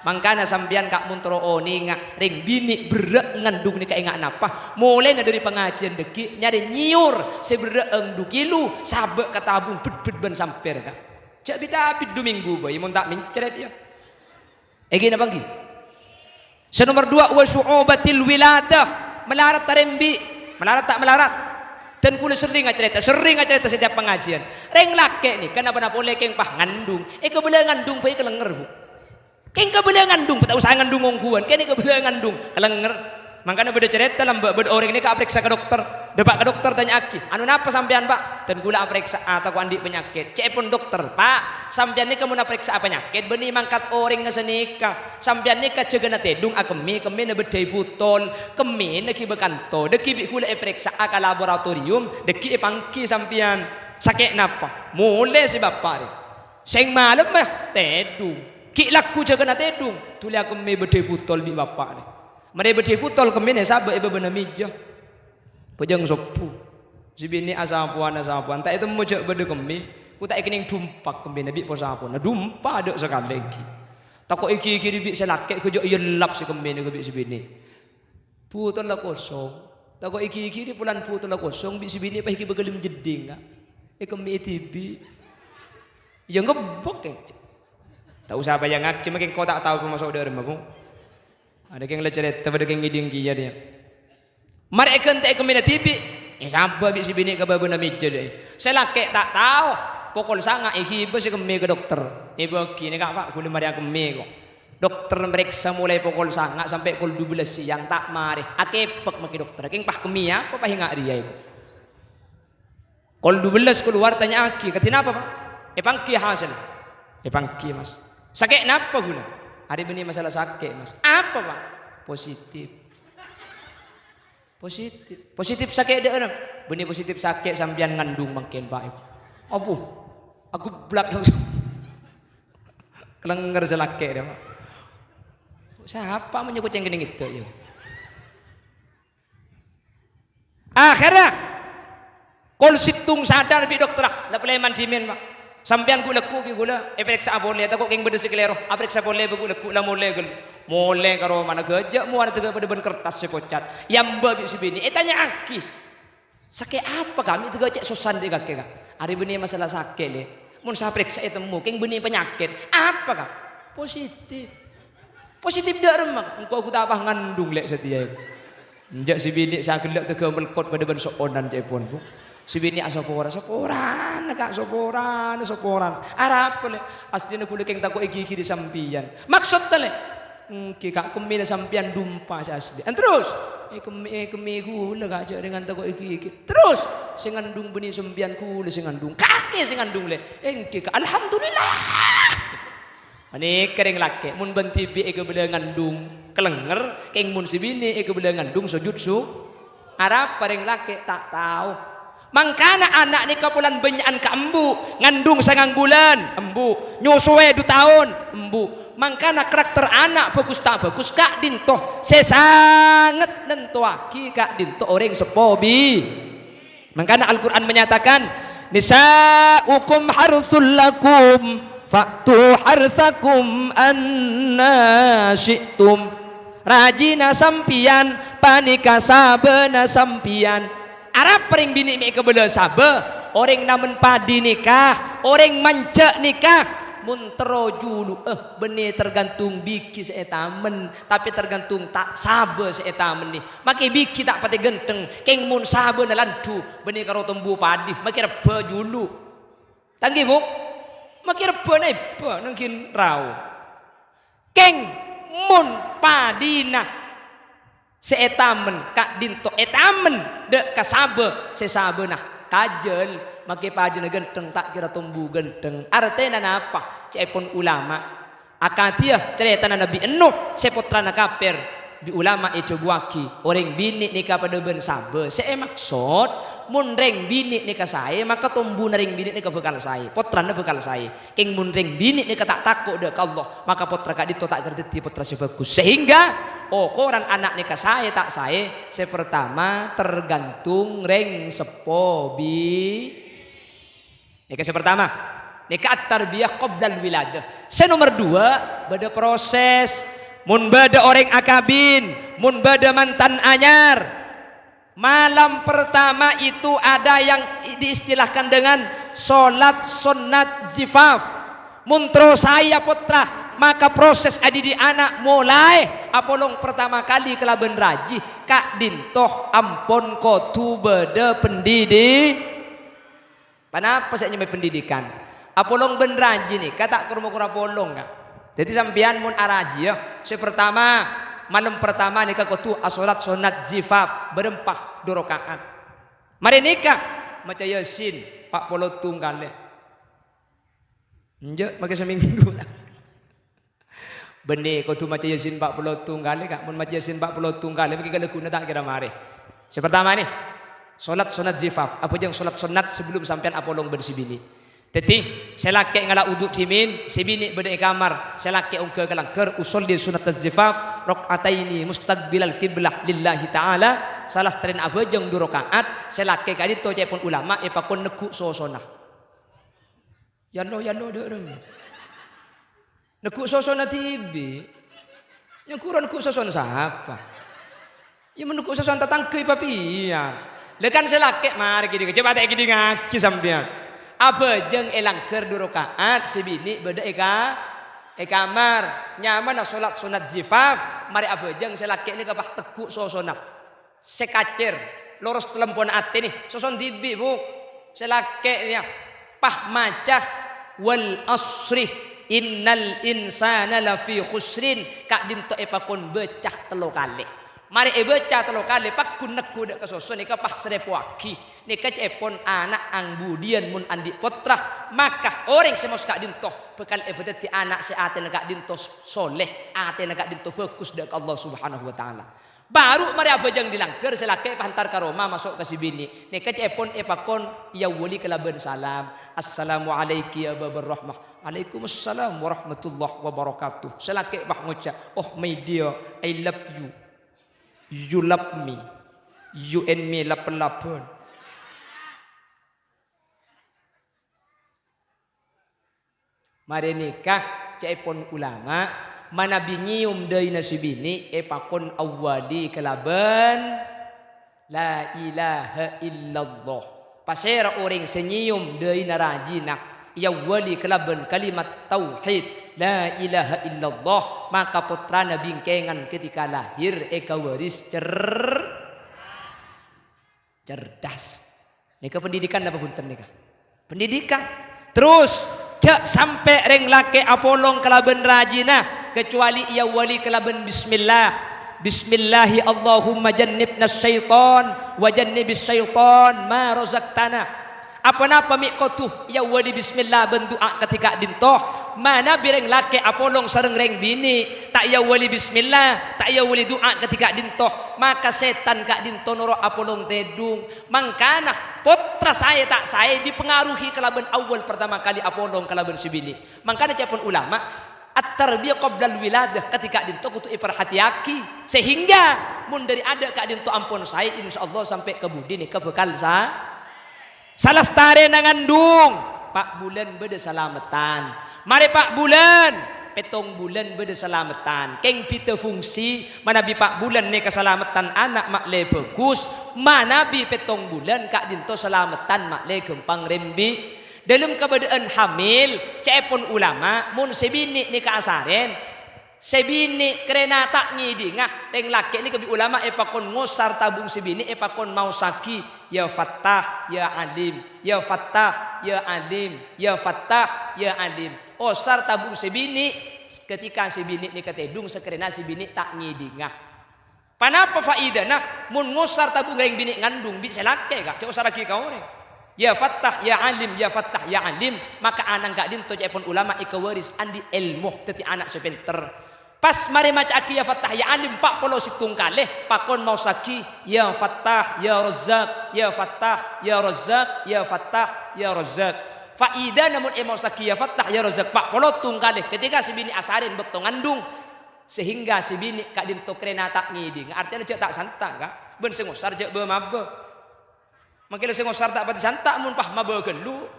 Mangkana sampèyan, Ka', mon terro onènga rèng binè' berrâ' ngandhung nèka enga' napa, molaèna dhâri pangajiyân dhâggi' nyarè nyèyor sè berrâ'ân du kilo, sabâ' ka tabung bit-bit bân sampèr, Ka'. Jhâ' bit-abit du mènggu bhâi mon ta' mencret, yâ. Èngghi napa èngghi? Sè nomer duwâ', wa su'ubatil wiladah, malaradhâ rembi'. Malarat ta' malarat? Dan kaulâ serrèng acarèta, serrèng acarèta setiap pangajiyân. Rèng lakè' nèka napa-napa polè kèng pas ngandhung. Èkabâlâ ngandhung bhâi kalènger, Bu. Kèng kabâlâ ngandhung, ta' osa ngandhung ongghuwân, kèng èkabâlâ ngandhung kalènger. Mangkana bâdâ carèta lambâ', bâdâ orèng nèka aparèksa ka dokter. Dâpa' ka dokter, tanya'aghi, "Anu napa sampèyan, Pak?" "Dan kaulâ aparèksa'a tako' andi' panyakèt." Ca'èpon dokter, "Pak, sampèyan nèka mon aparèksa'a panyakèt, bânnè mangkat orèng sanèka. Sampèyan nèka jâgâna tèdung akemmè, kemmèna bâddhâi butol, kemmèna ghibâ kanto, dhâggi' bi' kaulâ èparèksa'a ka laboratorium, dhâggi' èpangghi sampèyan. Sakè' napa?" Molè sè bapa' rè. Sèng malemma tèdung. Ghi' lagghu jâgâna tèdung, dhuli akemmè bâddhâi butol bi' bapa' rè. Marè bâddhâi butol kemmèna èsabâ' è bâbâna mèja. Bhâjâng sobbhu. Sè binè' asapowan-asapowan, ta' ètemmo jhâ' bâdâ kemmè, ko' ta' èkennèng dumpak kemmèna bi' po-sapona. Dumpak adâ' sakalè èngghi. Tako' èghighiri bi' sè lakè', ghâjâ' èyellap sè kemmèna bi' sè binè'. Butol la kosong. Tako' èghighiri polana butol la kosong, bi' sè binè' pas èghibâ ghâlem jeddhing, Ka'. Èkemmè'è dhibi'. Iyâ ngebbhek, Ka'. Ta' osa bâjângngaghi, makèng ko' ta' tao pamaso' dâremma, Bu. Adâ' kèng la carèta, bâdâ kèng ngèdhing kèya, dhiyâ. Marè èghântè'è kemmèna dhibi', èsabâ' bi' sè binè' ka bâbâna mèja, dhâ. Sè lakè' ta' tao, pokol sanga' èghibâ sè kemmè ka dokter. Èbâghi, "Nèka, Pak, kaulâ marè akemmè, ko'." Dokter marèksa molaè pokol sanga' sampè' kol dubellâs sèyang, ta' marè. Akèpèk makè dokter. Kèng pas kemmè apa pas enga' rèya, èko. Kol dubellâs kalowar, tanya'aghi, "Kadhi napa, Pak?" "Èpangghi hasèl." "Èpangghi, Mas." "Sakè' napa kaulâ?" "Arè bânnè masalah sakè', Mas." "Apa, Pak?" "Positif." "Positif? Positif sakè' dhâ'âr?" "Bânnè positif sakè' sampèyan ngandhung mangkèn, Pak." "Apo?" Ageblak langsung. Kalènger sè lakè' rèya, Pak. Sapa mon nyoko cèngkènèng èdâ', yâ? Akhèrra, kol sèttong sadar bi' dokterra, la palèman dhimèn, Pak. Sampèyan ghu'-lagghu' bi' ghulâ, èparèksa'a polè, tako' kèng bâdâ sè kalèro, aparèksa polè bi' ghu'-lagghu', la molè ghâl. Molè ka romana ghâjâ' mowana tèghâ padâ bân kertas sè kocat. Èyambâ bi' sè binè', ètanya'aghi. "Sakè' apa, Ka'? Mè' tèghâ cè' sossana dâ' kakè, Ka'?" "Arè bânnè masalah sakè', Lè'. Mon saparèksa ètemmo, kèng bânnè panyakèt." "Apa, Ka'?" "Positif." "Positif dâ' remma, Ka'?" "Engko' ghu ta' pas ngandung, Lè', satèya." Enjâ' sè binè' sè aghellâ' tèghâ melkot padâ bân so'onan ca'èpon, Bu. Sè binè' asapora, "Saporana, Ka', saporana, saporana." "Arapa, Lè'?" "Aslina ghulâ kèng tako' èghighiri sampèyan." "Maksodda, Lè'?" "Èngghi, Ka', kemmèna sampèyan dumpa sè aslè." "Terros?" "Èkemmè, èkemmè ghulâ, Ka', jhâ' rèngan tako' èghighiri." "Terros?" "Sè ngandung bânnè sampèyan, ghulâ sè ngandung." "Kakè sè ngandung, Lè'?" "Èngghi, Ka'." "Alhamdulillah." Panèka rèng lakè', mon bân dhibi' èkabâlâ ngandung kalènger, kèng mon sè binè' èkabâlâ ngandung sojud su-, arapa rèng lakè' ta' tao. Mangkana ana' nèka polana bânnya'an ka embu', ngandung sangang bulân, embu', nyosowè du taon, embu'. Mangkana karakter ana' bhâghus ta' bhâghus ka'dinto sè sanget nantowaghi ka'dinto orèng seppo bi-, Mangkana Al-Qur'an menyatakan, "Nisa'ukum hartsul lakum, fa'tu hartsakum anna syi'tum." Rajina sampèyan panèka sabâna sampèyan. Arapa rèng binè' mè' èkabâlâ sabâ? Orèng namen padi nèka, orèng manjhâ' nèka. Mon terro julu'â, bânnè tergantung bighi sè ètamen, tapè tergantung ta-, sabâ sè ètamennè. Makè bighi ta' patè ghântheng, kèng mon sabâna landhu, bânnè karo tombu padi, makè rebbhâ julu. Ta' ènggi, Bu? Makè rebbhâna ebbhâ nangghing rao. Kèng mon padina sè ètamen ka'dinto ètamen dâ' ka sabâ, sè sabâna kajhâl, makè padina ghântheng ta' kèra tombu ghântheng. Artèna napa? Ca'èpon ulama, Akadhiyâ carètana Nabbhi Nuh sè pottrana kapèr, bi' ulama èdhâbuwâghi, orèng binè' nèka padâ bân sabâ. Sè èmaksod, mon rèng binè' nèka saè, maka tombuna rèng binè' nèka bhâkal saè, pottrana bhâkal saè. Kèng mon rèng binè' nèka ta' tako' dâ' ka Allah, maka pottra ka'dinto ta' kèra dhâddhi pottra sè bhâghus. Sehingga okoran ana' nèka saè ta' saè, sè partama tergantung rèng seppo bi-, Nèka sè partama, nèka at-tarbiyah qoblal wiladah. Sè nomer duwâ', bâdâ proses. Mon bâdâ orèng akabin, mon bâdâ mantan anyar, malam pertama itu ada yang diistilahkan dengan sholat sunnat zifaf. Mon terro saè pottra, maka proses adhidhi' ana' molaè apolong partama kalè kalabân rajhi, ka'dinto ampon kodhu bâdâ pendidi-, Ponapa sè nyamaè pendidikan? Apolong bân rajhi nèka ta' kor-mokor apolong, Ka'. Dhâddhi sampèyan mon arajhiyâ, sè partama, malem partama nèka kodhu asolat sonat zifaf, bârâmpa du raka'at. Marè nèka, maca Yasin, pa' polo tongghâl. Enjâ', makè samènggu. Bânnè kodhu maca Yasin pa' polo tongghâl, Ka'. Mon maca Yasin pa' polo tongghâl, mangkè ghâlâghuna ta' kèra marè. Sè partama nè, solat sonat zifaf. Abhâjâng solat sonat sabellum sampèyan apolong bân sè binè'. Dhâddhi, sè lakè' ngala' wudu dhimèn, sè binè' bâdâ è kamar, sè lakè' ongghâ ka langghâr, usolli sonat zifaf, rak'ataini mustaqbilal qiblah lillahi ta'ala, salastarèna abhâjâng du raka'at, sè lakè' ka'dinto ca'èpon ulama èpakon neggu' sosona. Yâ lo, yâ lo, dâ' remma. Neggu' sosona dhibi'. Nyang ghuru neggu' sosona sapa? Yâ, mon neggu' sosona tatangghâ èpapèyan. Lha kan sè lakè' marè kèdhing, coba ta' èkèdhingngaghi sampèyan. Abhâjâng è langghâr du raka'at, sè binè' bâdâ è ka-, è kamar. Nyamana solat sonat zifaf, marè abhâjâng sè lakè' nèka pas teggu' sosona. Sè kacèr, loros talempona atèna, soson dhibi', Bu. Sè lakè' rèya, pas maca, "Wal asri, innal insana lafi khusrin," ka'dinto èpakon bâca tello kalè. Marè èbâca tello kalè, pagghun neggu' dâ' ka soson nèka pas srèpowaghi. Nèka ca'èpon ana' angbudiyân mon andi' pottra, maka orèng sè maos ka'dinto bhâkal èpadhâddhi ana' sè atèna ka'dinto soleh, atèna ka'dinto bhâghus dâ' ka Allah Subhanahu wa Ta'ala. Bhuru marè abhâjâng è langghâr, sè lakè' pas entar ka roma, maso' ka sè binè'. Nèka ca'èpon èpakon èawwali kalabân salam. "Assalamualaiki ya Babar Rahmah." "Waalaikumsalam warahmatullahi wabarakatuh." Sè lakè' pas ngoca', "Oh my dear, I love you. You love me." You and me lab-labbhân. Marè nèka, ca'èpon ulama, manabi nyèyom dhâina sè binè' èpakon awwali kalabân, "La ilaha illallah." Pasèra orèng sè nyèyom dhâina rajina èawwali kalabân kalimat tauhid, "La ilaha illallah," maka pottrana bingkèngan ketika lahir èkawaris cer-, cerdas. Nèka pendidikan napa bhunten nèka? Pendidikan. Terros, jhâ' sampè' rèng lakè' apolong kalabân rajina, kecuali èawwali kalabân bismillah. "Bismillahi Allahumma jannibnas syaitan wa jannibis syaitan ma razaqtana." Apa-napa mè' kodhu èawwali bismillah bân du'a kadhi ka'dinto. Manabi rèng lakè' apolong sareng rèng binè' ta' èawwali bismillah, ta' èawwali du'a kadhi ka'dinto, maka sètan ka'dinto noro' apolong tèdung. Mangkana, pottra saè ta' saè dipengaruhi kalabân awwal partama kalè apolong kalabân sè binè'. Mangkana ca'èpon ulama, "At-tarbiyah qoblal wiladah," kadhi ka'dinto kodhu èparhatèyaghi. Sehingga, mon dhâri adâ' ka'dinto ampon saè, insyaallah sampè' ka budi nèka bhâkal sa-, salastarèna ngandung, pa' bulân bâdâ salameddhân. Marè pa' bulân, pèttong bulân bâdâ salameddhân. Kèng bhidhâ fungsi, manabi pa' bulân nèka salameddhân ana' ma'lè bhâghus, manabi pèttong bulân ka'dinto salameddhân ma'lè ghâmpang rembi'. Dâlem kabâdâ'ân hamil, ca'èpon ulama, mon sè binè' nèka asarèn, sè binè' karèna ta' ngèdinga, rèng lakè' nèka bi' ulama èpakon ngosar tabung sè binè' èpakon maossaghi, "Ya Fattah, ya Alim, ya Fattah, ya Alim, ya Fattah, ya Alim." Osar tabung sè binè', ketika sè binè' nèka tèdung, sakarèna sè binè' ta' ngèdinga. Ponapa faidana? Mon ngosar tabung rèng binè' ngandung bi' sè lakè', Ka', jhâ' osarraghi ka orèng. "Ya Fattah, ya Alim, ya Fattah, ya Alim." Maka ana' ka'dinto ca'èpon ulama èkawaris andi' èlmo, dhâddhi ana' sè pènter. Pas marè maca'aghi "Ya Fattah, ya Alim" pa' polo sèttong kalè, pakon maossaghi, "Ya Fattah, ya Razzaq, ya Fattah, ya Razzaq, ya Fattah, ya Razzaq." Faidana mon èmaossaghi "Ya Fattah, ya Razzaq" pa' polo sèttong kalè, ketika sè binè' asarèn bâkto ngandung, sehingga sè binè' ka'dinto karèna ta' ngèdinga, artèna jhâ' ta' santa', Ka'. Bân sè ngosar jhâ' bâ-mabâ. Mangkèn sè ngosar ta' patè santa' mon pas mabâ ghâllu.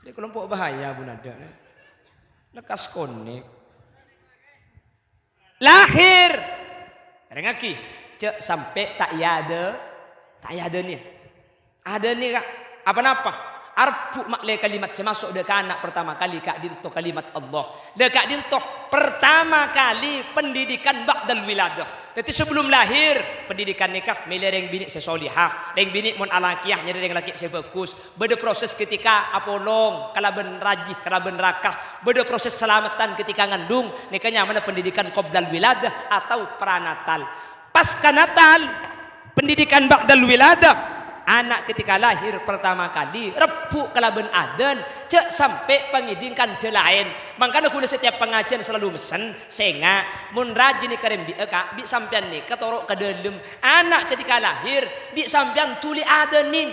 Ini kelompok bahaya, Bu Nada. Lekkas konek. Lahir. Rèngngaghi, jhâ' sampè' ta' èadâ-, ta' èadânè. Adânè, Ka'. Apa-napa? Arebbhu' ma'lè kalimat sè maso' dâ' ka ana' partama kalè ka'dinto kalimat Allah. Dâ' ka'dinto partama kalè pendidikan ba'dal wiladah. Dhâddhi, sebelum lahir, pendidikan nèka mèlè rèng binè' sè solihah. Rèng binè' mon alakèya nyarè rèng lakè' sè bhâghus. Bâdâ proses ketika apolong kalabân rajhi, kalabân rakah. Bâdâ proses salameddhân ketika ngandung, nèka nyamana pendidikan qoblal wiladah atau pranatal. Pasca natal, pendidikan ba'dal wiladah, ana' ketika lahir pertama kali, rebbhu' kalabân adân, jhâ' sampè' pangèdhing kandhâ laèn. Mangkana ghulâ setiap pangajiân selalu messen, sènga', mon rajhi nèka rembi'â, Ka', bi' sampèyan nèka toro' ka dâlem. Ana' ketika lahir, bi' sampèyan dhuli adânin.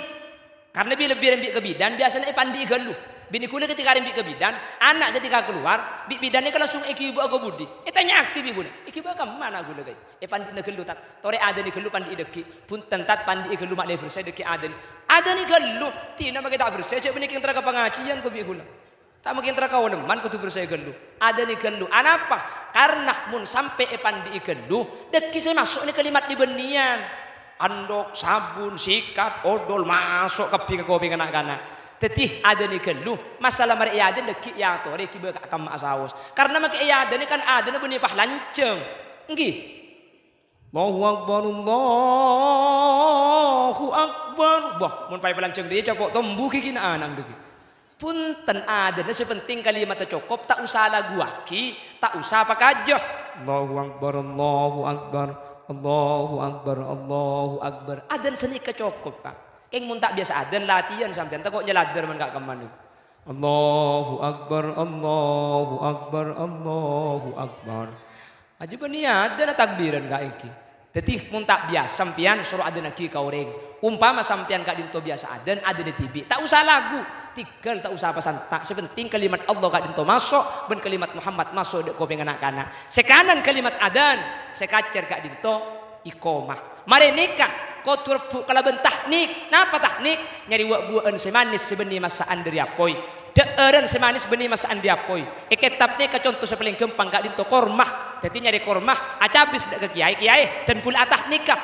Karna bi-, lebbi rembi' ka bidan, biyasana èpandi'i ghâllu. Binè ghulâ ketika rembi' ka bidan, ana' ketika kalowar, bi' bidan nèka langsung èghibâ'â ka budi. Ètanya'aghi bi' ghulâ, "Èghibâ'â ka emma na' ghulâ, Kaè?" "Èpandi'na ghâllu, Tat." "Torè adânè ghâllu pandi'i dâggi'." "Bhunten, Tat, pandi'i ghâllu ma'lè bersè dâggi' adânè." "Adânè ghâllu?" "Dina makè ta' bersè, jhâ' bânnè kèng entarra ka pangajiân ko' bi' ghulâ." "Ta' mungkin entarra ka olemman kodhu bersè ghâllu." Adânè ghâllu. Anapa? Karna mon sampè' èpandi'i ghâllu, dâggi' sè maso' nèka kalimat è bânnèyan. Andhuk, sabun, sikat, odol, maso' kabbhi ka kopèngnga na'-kana'. Dhâddhi, adânè ghâllu. Masalah marè èadân dâggi' èyatorè ghibâ ka kamma saos. Karna makè èadânè kan adânna bânnè pas lanjhâng. Ènggi. Allahu Akbar, Allahu Akbar. Wah, mon pas èpalanjhâng dhiyâ cokop tombu ghighina ana' dhâggi'. Bhunten, adânna sè penting kalimatta cokop, ta' osa laguwaghi, ta' osa pakajâ. Allahu Akbar, Allahu Akbar, Allahu Akbar, Allahu Akbar. Adân sanèka cokop, Ka'. Kèng mon ta' biyasa adân, latihan sampèyan, tako' nyaladdhâr man ka' kemman. Allahu Akbar, Allahu Akbar, Allahu Akbar. Ajâ bânnè adânna takbiran, Ka', ènggi. Dhâddhi, mon ta' biyasa sampèyan, soro adânnaghi ka orèng. Ompama sampèyan ka'dinto biyasa adân, adânna dhibi'. Ta' osa lagu. Tinggal ta' osa pasanta'. Sè penting kalimat Allah ka'dinto maso', bân kalimat Muhammad maso' dâ' kopèngnga na'-kana'. Sè kanan kalimat adzan, sè kacèr ka'dinto iqamah. Marè nèka kodhu rebbhu' kalabân tahnik. Napa tahnik? Nyarè wa'-buwâ'ân sè manis sè bânnè massa'an dâri apoy. Dhâ'ârân sè manis bânnè massa'an dâri apoy. È kètab nèka conto sè palèng ghâmpang ka'dinto korma. Dhâddhi nyarè korma, acabis dâ' ka kèyaè, "Kèyaè, dân kaulâ atahnika."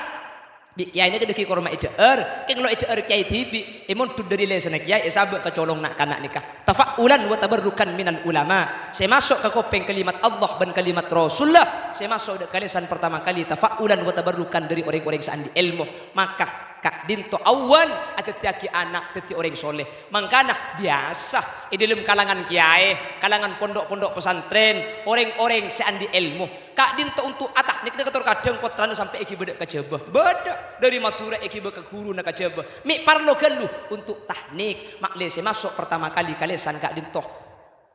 Bi' kèyaèna kadhâggi' korma èdhâ'âr, kèng lo' èdhâ'âr kèyaè dhibi', èmondhut dâri lèsanna kèyaè, èsabâ' ka colong na'-kana' nèka. Tafa'ulan wa tabarrukan minal ulama. Sè maso' ka kopèng kalimat Allah bân kalimat Rasulullah, sè maso' dâ' ka lèsan partama kalè tafa'ulan wa tabarrukan dâri orèng-orèng sè andi' èlmo. Maka, ka'dinto awwal adhâddhiyâghi ana' dhâddhi orèng soleh. Mangkana, biyasa è dâlem kalangan kèyaè, kalangan pondhuk-pondhuk pesantren, orèng-orèng sè andi' èlmo. Ka'dinto onto' atahnik nèka tor kadhâng pottrana sampè' èghibâ dâ' ka Jhâbâ. Bâdâ, dâri Madhurâ èghibâ ka ghuruna ka Jhâbâ. Mè' parlo ghâllu onto' tahnik, ma'lè sè maso' partama kalè ka lèsan ka'dinto.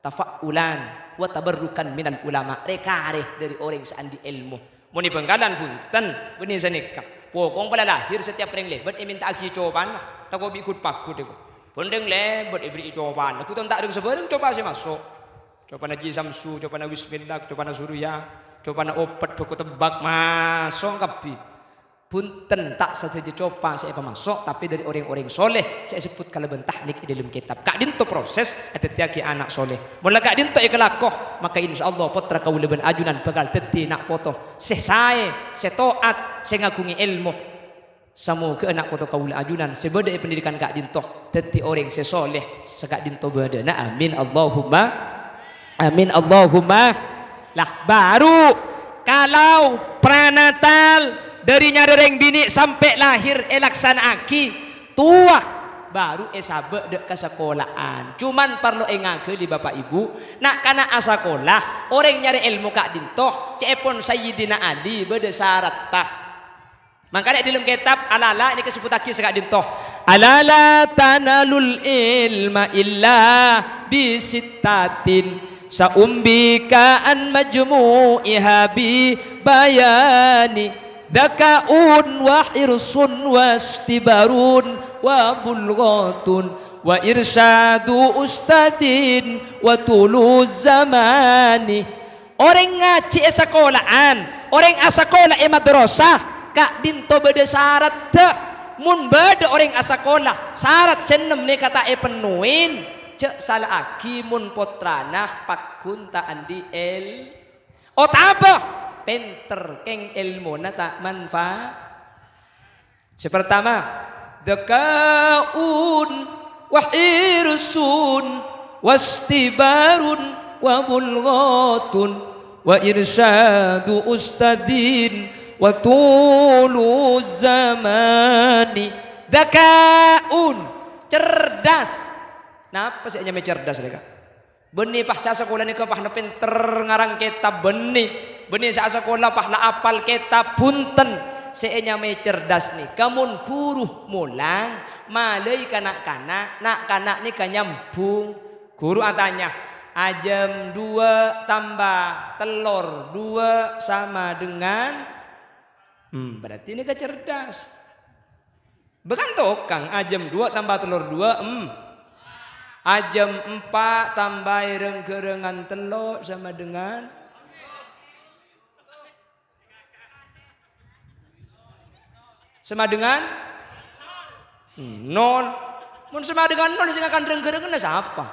Tafa'ulan wa tabarrukan minal ulama, rè-karè dâri orèng sè andi' èlmo. Mon è Bhângkalan bhunten, bânnè sanèka. Pokong pola lahir setiap rèng lèbât èmènta'aghi copana, tako' bi' ghut-paghut èko. Bhândhâng lèbât èberri'i copana, ghun ta' rèng sabhârâng copa sè maso'. Copana Ji Samsu, copana Wismillah, copana Surya, copana Opet, Bhâko Tebbak, maso' kabbhi. Bhunten, ta' sadhâjâ copa sè èpamaso', tapè dâri orèng-orèng soleh sè èsebbhut kalabân tahnik è dâlem kètab. Ka'dinto proses adhâddhiyâghi ana' soleh. Mon la ka'dinto èkalako, maka insyaallah pottra kaulâ bân ajunan bhâkal dhâddhi na' poto sè saè, sè to'at, sè ngaghungè èlmo. Samoghâ ana' poto kaulâ ajunan sè bâdâ è pendidikan ka'dinto dhâddhi orèng sè soleh saka'dinto bâdâna. Amin, Allahumma amin, Allahumma. Lah, baru kalau pranatal dâri nyarè rèng binè' sampè' lahir èlaksana'aghi, towa baru èsabâ' dâ' ka sakola'an. Cuman parlo èngaghâli, Bapa' Ibu, na'-kana' asakola, orèng nyarè èlmo ka'dinto, ca'èpon Sayyidina Ali bâdâ saratta. Mangkana è dâlem kètab Al-A'la nèka èsebbhuttaghi saka'dinto. "Ala la tanalul ilma illa bi sittatin, sa'umbika an majmu'iha bi bayani, dzaka'un wa hirsun wa istibarun wa bulghatun wa irsyadu ustadzin wa tulu zamani." Orèng ngajhi è sakola'an, orèng asakola è madrasah, ka'dinto bâdâ saratta. Mon bâdâ orèng asakola, sarat sè ennem nèka ta' èpennowè, jhâ' sala'aghi mon pottrana pagghun ta' andi' èl-, otabâ pènter kèng èlmona ta' manfa-, Sè partama, dzaka'un wa hirsun wastibarun wa bulghatun wa irsyadu ustadzin wa tulu zamani. Dzaka'un, cerdas. Napa sè ènyamaè cerdas, rèka? Bânnè pas sè asakola nèka pas la pènter ngarang kètab, bânnè. Bânnè sè asakola pas la apal kètab, bhunten. Sè ènyamaè cerdas nèka mon ghuru molang, malaè ka na'-kana', na'-kana' nèka nyambhung. Ghuru atanya, "Ajâm dua tambah tello dua sama dengan?" Hmm, berarti nèka cerdas. Bâ kan tokang, ajâm dua tambah tello dua, em. Ajâm empa' tambâi reng-ghârângan tello' sama dengan, sama dengan nol. Mon sama dengan nol, sè ngakan reng-ghârânganna sapa?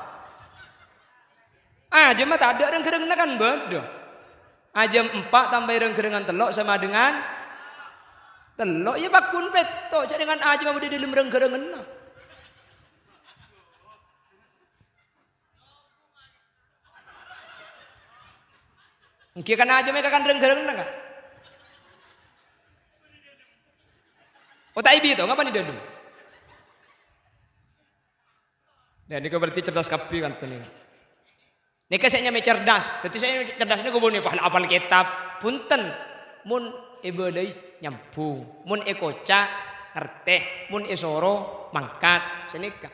Ajâmma tadâ' reng-ghârânganna kan bâdâ. Ajâm empa' tambâi reng-ghârângan tello' sama dengan tello'. Iyâ, pagghun pètto', jhâ' dengan ajâmma bâdâ è dâlem reng-ghârânganna. Ènggi kan ajâmma èkakan reng-ghârânganna, Ka'? Otabâ èbito, ngapa è dâlem? Nah, nèko berarti cerdas kabbhi kan, nèko. Nèka sè nyamaè cerdas. Dhâddhi sè nyamaè cerdas nèko bânnè pas la apal kètab. Bhunten. Mon èbâlâi, nyambhung. Mon èkoca', ngartè. Mon èsoro, mangkat. Sanèka.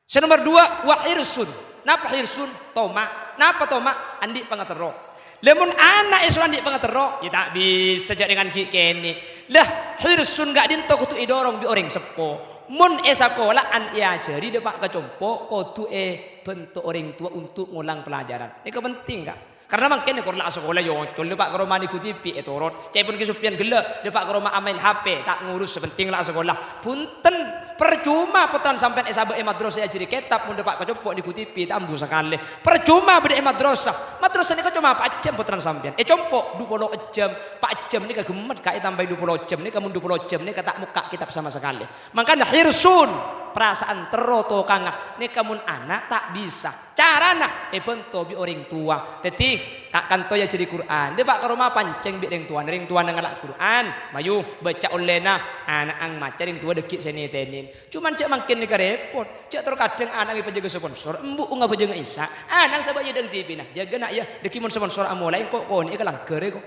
Sè nomer dua, wa hirsun. Napa hirsun? Toma'. Napa toma'? Andi' pangaterro. Lah, mon ana' èsoro andi' pangaterro, iyâ ta' bisa jhâ' dengan ghi' kènè'. Lah, hirsun ka'dinto kodhu èdorong bi' orèng seppo. Mon è sakola'an èajhâri dâpa' ka compo', kodhu èbhânto orèng towa untuk ngolang pelajaran. Nèka penting, Ka'. Karna mangkèn kor la asakola èocol, dâpa' ka roma nèghuti T V ètorot. Ca'èpon Ki Sufyan ghellâ', dâpa' ka roma amaèn H P, ta' ngurus, sè penting la asakola. Bhunten, parcoma pottrana sampèyan èsabâ' è madrasah èajhâri kètab, mon dâpa' ka compo' nèghuti T V ta' ambu sakalè. Parcoma bâdâ è madrasah. Madrasah nèka coma pa' jhâm pottrana sampèyan. È compo' dupolo jhâm, pa' jhâm nèka ghemmet, Ka', ètambâi dupolo jhâm nèka, mon dupolo jhâm nèka ta' mokka' kètab sama sakalè. Mangkana hirsun, perasaan terro tokangnga, nèka mon ana' ta' bisa. Carana èbhânto bi' orèng towa. Dhâddhi, ka-, kanto èajhâri Qur'an. Dâpa' ka roma pancèng bi' rèng towana, rèng towana ngala' Qur'an. Mayu, bâca ollèna, ana'na maca, rèng towa dhâggi' sè nètènè. Coma jhâ' mangkèn nèka rèpot. Jhâ' terkadang ana'na èpajâgâ sponsor, embu'na èpajâgâ Isa. Ana'na sabâ' è dâlem T V-na. Jâgâ, Na', yâ, dhâggi' mon sponsor amolaè, engko' konè'è ka langghâr, ko'.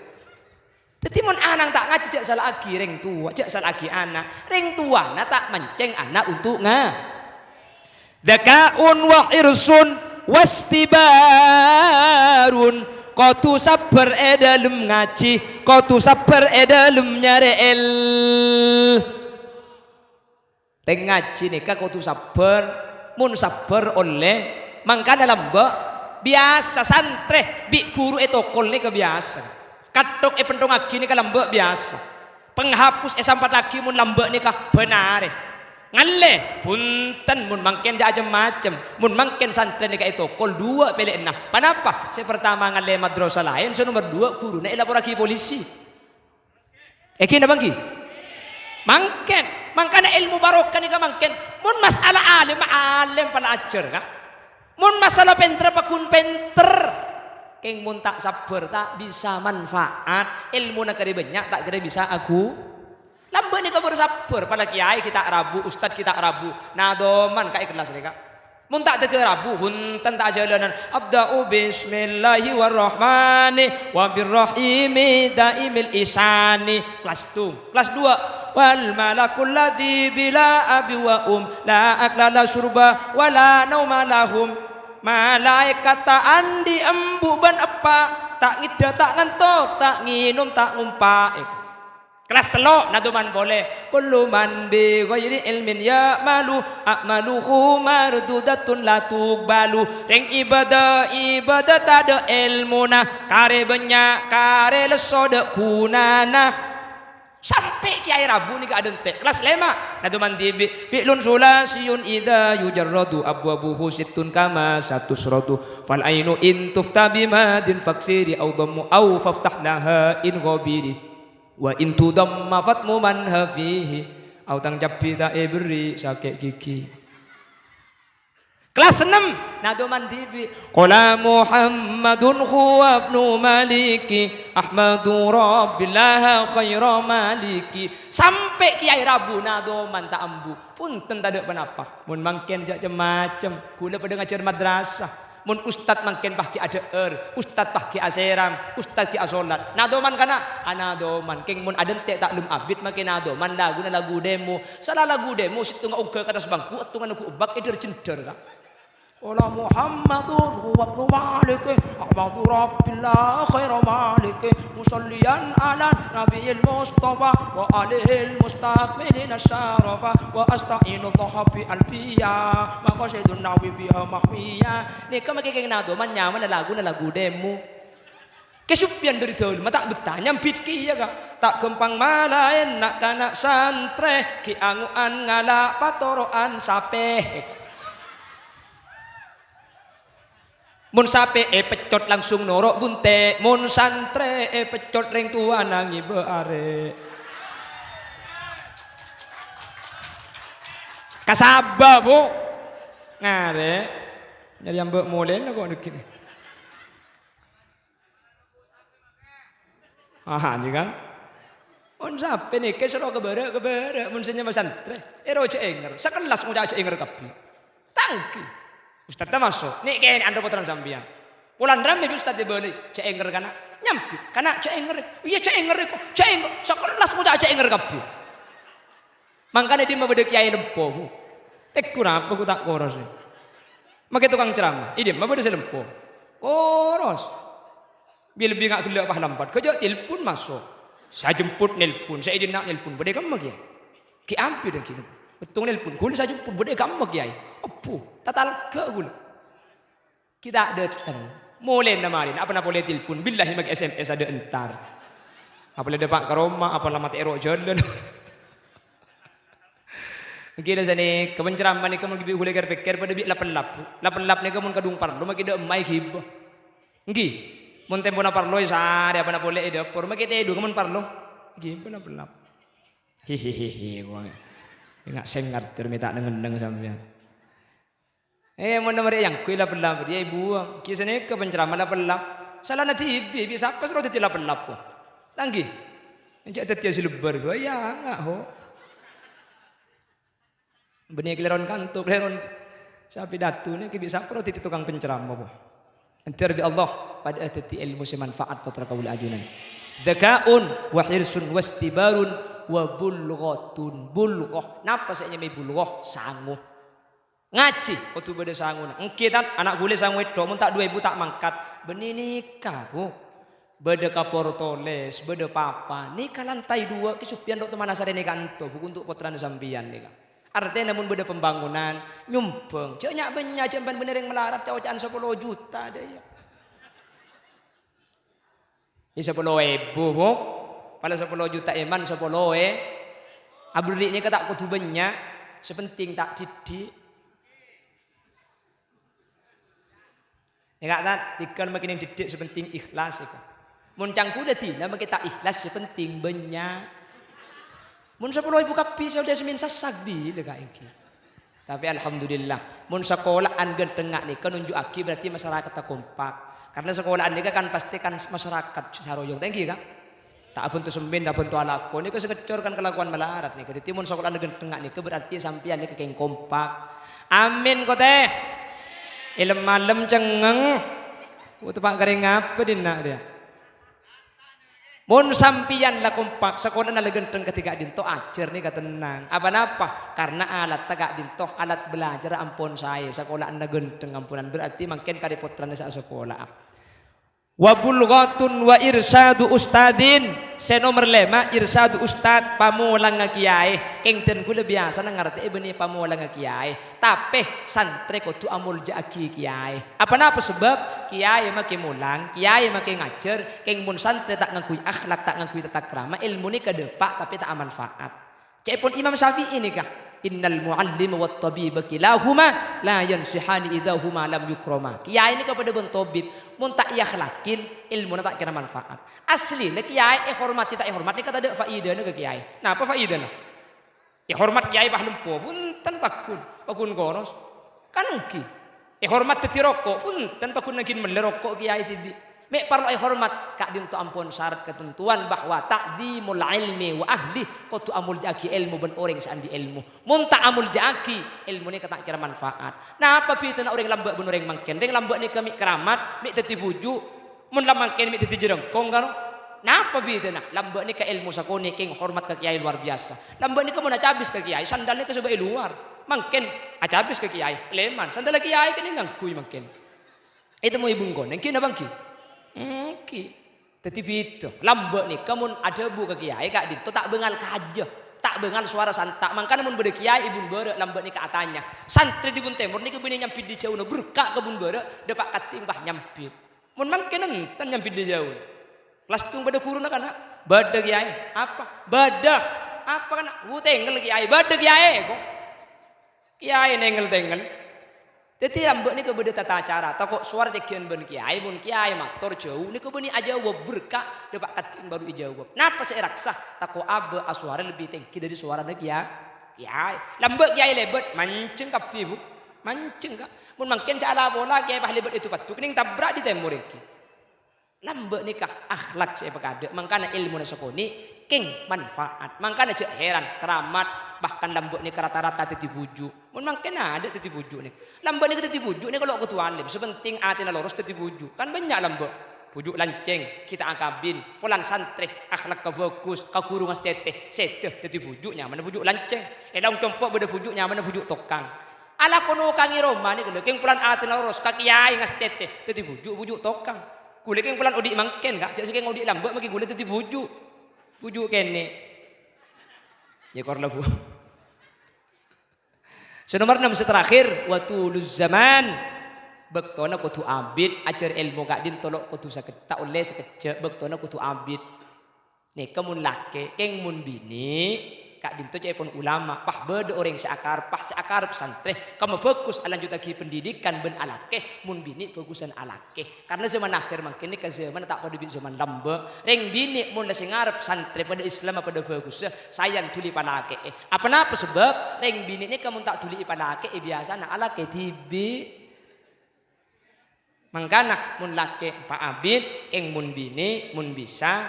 Dhâddhi, mon ana'na ta' ngajhi, jhâ' sala'aghi rèng towa, jhâ' sala'aghi ana'. Rèng towana ta' mancèng ana' untuk nga-, Dzaka'un wa hirsun wastibarun. Kodhu sabbhâr è dâlem ngajhi, kodhu sabbhâr è dâlem nyarè èl-, Rèng ngajhi nèka kodhu sabbhâr, mon sabbhâr ollè, mangkana lambâ'. Biyasa santrè bi' ghuru ètokol nèka biyasa. Katthok èpènthongngaghi nèka lambâ' biyasa. Penghapus èsampattaghi mon lambâ' nèka bân arè. Ngallè, bhunten mon mangkèn jhâ' cem-macem. Mon mangkèn santrè nèka ètokol, duwâ' pèlèyanna. Ponapa? Sè partama ngallè madrasah laèn, sè nomer duwâ' ghuruna èlaporraghi polisi. Èngghi napa èngghi? Mangkèn. Mangkana èlmo barokah nèka mangkèn. Mon mas'ala alim, alim pala ajhâr, Ka'. Mon mas'ala pènter, paggun pènter. Kèng mon ta' sabbhâr, ta' bisa manfaat. Èlmona karè bânnya', ta' kèra bisa agu-, Lambâ' nèka bâr sabbhâr, pala kèyaè ghi' ta' rabu, ustad ghi' ta' rabu. Nadoman ka è kellas rèka. Mon ta' dâgghâ' rabu, bhunten ta' ajhâlânan. Abda'u bismillahi warrahmani wabirrahimi daimil isani. Kelas tu, kelas dua. Wal malakul ladzi bila abi wa um, la akla la syurba wa la nauma lahum. Malaèkat ta' andi' embu' bân eppa', ta' ngèdhâ, ta' nganto, ta' ngènom, ta' ngompa'. Kelas tello', nadoman polè. Kullu man bi ghairi ilmin ya'malu, a'maluhu mardudatun la tuqbalu. Rèng ibadah, ibadah tadâ' èlmona, karè bânnya', karè lesso dâ' ghunana. Sampè' kèyaè rabu nèka adântè'. Kelas lèma', nadoman dhibi'. Fi'lun sulasiyun idza yujarradu abwabuhu sittun kama satusradu. Fal ainu in tufta bimadin faksiri au dhammu au faftah laha in ghabiri. Wa in tudamma fatmu man hafihi, au tang cabbhi ta' èberri' sakè' ghighi. Kelas ennem, nadoman dhibi'. Qala Muhammadun huwa ibnu Maliki, Ahmadu Rabbillaha khaira Maliki. Sampè' kèyaè rabu nadoman ta' ambu. Bhunten tadâ' ponapa. Mon mangkèn jhâ' cem-macem. Ghulâ padâ ngajhâr madrasah. Mon ustad mangkèn pas ghi' adhâ'âr, ustad pas ghi' asèrang, ustad ghi' asolat. Nadoman kana', anadoman. Kèng mon adântè' ta' lem abit makè nadoman laguna lagu demo. Sala lagu demo sèttonga ongghâ ka attas bangku, sèttonga nèghu' bak èdhâr-jhendhâr, Ka'. Qala Muhammadun huwa ibnu Maliki, Ahmadu Rabbillah khaira Maliki, musalliyan ala Nabiyil Mustafa wa alihil mustakmilina syarafa, wa asta'inu Allaha bi alfiya, maqasidun nahwi biha mahwiya. Nèka makè kèng nadoman nyamana laguna lagu demo. Kè Sufyan dâri dâlemma ta' bettah nyambit kèya, Ka'. Ta' ghâmpang malaèn na'-kana' santrè, ghi' ango'an ngala' patoro'an sapè. Mon sapè èpeccot langsung noro' bunte', mon santrè èpeccot rèng towana ngibâ arè'. Kasabâ, Bu. Ngarè'. Nyarè amba' molèna kok nèkè. Ah, anjing kan? Mon sapè nèkè soro ka bârâ', ka bârâ', mon sè nyama santrè. Èro jhâ' èngèr, sakellas ngoca' jhâ' èngèr kabbhi. Tanggi. Ustad ta' maso', nè' kènè' andhâ pottrana sampèyan. Polana rammè bi' ustad èbâlâi, jhâ' èngèr kana'. Nyambit, kana' jhâ' èngèr. Iyâ jhâ' èngèr kok, jhâ' èngèr. Sakellas ngoca' jhâ' èngèr kabbhi. Mangkana è dimma bâdâ kèyaè lempo, Bu. Tegghur apa, Bu, ta' koros, è. Makè tokang ceramah, è dimma bâdâ sè lempo. Koros. Bi-, lebbi nga' ghellâ' pas lambat, ghâjâ' telpon maso'. Sè ajemput nelpon, sè è dinna' nelpon, bâdâ è kemma kèya. Ghi' ambi dâggi'. Bâtto nelpon, ghulâ sajemput, bâdâ è kamma, Kèyaè. Abbhu, tatalga ghulâ. Ghi' ta' dâteng. Molèna marèna, apana polè telpon, billahi makè S M S adâ' entar. Apala dâpa' ka roma, apala matè è ro' jhâlân. Èngghi la sanèka, mon ceramah nèka mon ghi' bi' ghulâ kèr-pèkkèr padâ bi' lap-ellap, Bu. Lap-ellap nèka mon kadhung parlo makè dâ' emma èghibâ. Èngghi. Mon tempona parlo è sarè, apana polè è dâpor, makè tèdunga mon parlo. Èghibâ lap-ellap. Hehehe, wong. Enga' sè ngartè mè' ta' neng-enneng sampèyan. Eh, mon nomor yang kui lap-ellap, dia ibu. Ki sanèka penceramah lap-ellap. Salana dhibi', bi' sapa soro dhâddhi lap-ellap, po? Tanggi. Enjâ' dhâddhiyâ sè lebbâr, ya, enga', ho. Bânnè kalèron kanto, kalèron sapi datu nèka bi' sapa soro dhâddhi tokang penceramah, po? Èntar bi' Allah, padâ dhâddhi èlmo sè manfaat, pottra kaulâ ajunan. Dzaka'un wa hirsun wastibarun wa bulghatun. Bulghah. Napa sè ènyamaè bulghah? Sango. Ngajhi kodhu bâdâ sangona. Èngghi, Tan, ana' ghulâ sango ètto', mon ta' du èbu ta' mangkat. Bânnè nèka, Bu. Bâdâ kapor tolès, bâdâ papan. Nèka lantai dua, Ki Sufyan Rotmana sarèna kanto, Bu, untuk pottrana sampèyan nèka. Artèna mon bâdâ pembangunan, nyombhâng. Jhâ' nya'-bânnya', jhâ' bân-bân orèng malarat, ca'-oca'an sapolo juta, dâ' iyâ. È sapolo èbu, Bu. Pala sapolo juta èman, sapolo è. Aberri' nèka ta' kodhu bânnya', sè penting ta' dhiddhi'. Nèka ta', dhika makè neng dhiddhi', sè penting ikhlas, èko. Mon canggu dhâddhina makè ta' ikhlas, sè penting bânnya'. Mon sapolo èbu kabbhi sè ollè sè mèn sassak bilâ ka èngghi. Tapè alhamdulillah, mon sakola'an ghânthengnga nèka nunju'aghi berarti masyarakatna kompak. Karena sakola'an nèka kan pasti kan masyarakat saroyong, ta' èngghi, Ka'? Ta' abhânto semmèn, ta' abhânto alako. Nèka sè ngècor kan kalakowan malarat nèka. Dhâddhi mon sakola'an ghânthengnga nèka berarti sampèyan nèka kèng kompak. Amin, ko tè. Èlem-malem cengngeng. Ko teppa' karèng apa dinna' rèya? Mon sampèyan la kompak, sakola'anna la ghântheng kadhi ka'dinto, ajhâr nèka tennang. Apa-napa? Karna alatta ka'dinto, alat belajar ampon saè, sakola'anna ghântheng amponan. Berarti mangkèn karè pottrana sè asakola'a. Wa bulghatun wa irsyadu ustadzin. Sè nomer lèma', irsyadu ustadz, pamolangnga kèyaè. Kèng dân ghulâ biyasana ngartè'è bânnè pamolangnga kèyaè. Tapè santrè kodhu amolja'aghi kèyaè. Apa-napa sabâb? Kèyaè makè molang, kèyaè makè ngajhâr, kèng mon santrè ta' ngangghuy akhlak, ta' ngangghuy tatakrama, èlmo nèka dâpa' tapè ta' amanfaat. Ca'èpon Imam Syafi'i nèka, "Innal mu'allima wat tabiba kilahuma la yansihani idza huma lam yukrama." Kèyaè nèka padâ bân tabib, mon ta' èakhlakin, èlmona ta' kèra manfaat. Aslina kèyaè èhormadhi ta' èhormat nèka tadâ' faidana ka kèyaè. Napa faidana? Èhormat kèyaè pas lempo, bhunten paggun, paggun koros. Kan èngghi. Èhormat dhâddhi roko', bhunten paggun nangghing mellè roko' kèyaè dhibi'. Mè' parlo èhormat, ka'dinto ampon sarat katantowan bahwa ta'dzimul ilmi wa ahli, kodhu amolja'aghi èlmo bân orèng sè andi' èlmo. Mon ta' amolja'aghi, èlmo nèka ta' kèra manfaat. Napa bhidhâna orèng lambâ' bân orèng mangkèn? Rèng lambâ' nèka mè' keramat, mè' dhâddhi bhuju'. Mon la mangkèn mè' dhâddhi jhârângkong, karo? Napa bhidhâna? Lambâ' nèka èlmo sakonè' kèng hormat ka kèyaè lowar biyasa. Lambâ' nèka mon acabis ka kèyaè, sandal nèka sobâ' è lowar. Mangkèn acabis ka kèyaè, lèman. Sandalla kèyaè kènè' ngangghuy mangkèn. Ètemmoè bungkona, èngghi napa èngghi? Èngghi. Dhâddhi bhidhâ. Lambâ' nèka mon adhâbu ka kèyaè ka'dinto ta' bângal kajâ, ta' bângal sowara santa'. Mangkana mon bâdâ kèyaè è Bun Bârâ', lambâ' nèka atanya, "Santrè è Bun Tèmor nèka bânnè nyambit è jhâuna, berka' ka Bun Bârâ', dâpa' kadding, bah, nyambit." Mon mangkèn enten nyambit è jhâuna. Kelas tung bâdâ ghuruna kana', "Bâdâ, Kèyaè." "Apa?" "Bâdâ." "Apa kana'?" "Wu, tèngngel, Kèyaè." "Bâdâ, Kèyaè," ko. Kèyaè nèngngel-tèngngel. Dhâddhi lambâ' nèka bâdâ tata cara, tako' sowara tèngghiyân bân kèyaè, mon kèyaè mator jhâu, nèka bânnè ajâwâb, berka', dâpa' kadding bhuru èjâwâb. Napa sè èraksa? Tako' abâ' asowara lebbi tènggi dâri sowarana kèya-, kèyaè. Lambâ' kèyaè lèbât, manjheng kabbhi, Bu. Manjheng, Ka'. Mon mangkèn jhâ' la-pola kèyaè pas lèbât è du-paddhu, kènèng tabrak dâri tèmor èngghi. Lambâ' nèka akhlak sè èpakadâ', mangkana èlmona sakonè' kèng manfaat. Mangkana jhâ' heran, keramat, bahkan lambâ' nèka rata-rata dhâddhi bhuju'. Mon mangkèn adâ' dhâddhi bhuju' nèka. Lambâ' nèka dhâddhi bhuju' nèka lo' kodhu alim, sè penting atèna loros dhâddhi bhuju'. Kan bânnya' lambâ'. Bhuju' lancèng, ghi' ta' akabin, polana santrè, akhlakka bhâghus, ka ghuru ngastètè, sèdhâ dhâddhi bhuju' nyamana bhuju' lancèng. È Laung Compo' bâdâ bhuju' nyamana bhuju' tokang. Alako nokangè roma nèka lho, kèng polana atèna loros, ka kèyaè ngastètè, dhâddhi bhuju', bhuju' tokang. Ghulâ kèng polana odi' mangkèn, Ka', jhâ' sakèng odi' lambâ' maghi ghulâ dhâddhi bhuju'. Bhuju' kènè'. Yâ kor la, Bu. Sè nomer ennem, sè terakhir, wa tuluz zaman. Bâktona kodhu abit, ajhâr èlmo ka'dinto lo' kodhu sakejjhâ', ta' ollè sakejjhâ', bâktona kodhu abit. Nèka mon lakè', kèng mon binè', ka'dinto ca'èpon ulama, pas bâdâ orèng sè akarep, pas sè akarep santrè, kamma bhâghus alanjhuttaghi pendidikan bân alakè, mon binè' bhâghusân alakè. Karna zaman akhir mangkèn nèka zaman ta' padâ bi' zaman lambâ'. Rèng binè' mon la sè ngarep santrè padâ Islamma padâ bhâghussa, saèyan dhuli palakè'è. Aponapa sabâb? Rèng binè' nèka mon ta' dhuli palakè'è, biyasana alakè dhibi'. Mangkana mon lakè' pa abit, kèng mon binè', mon bisa,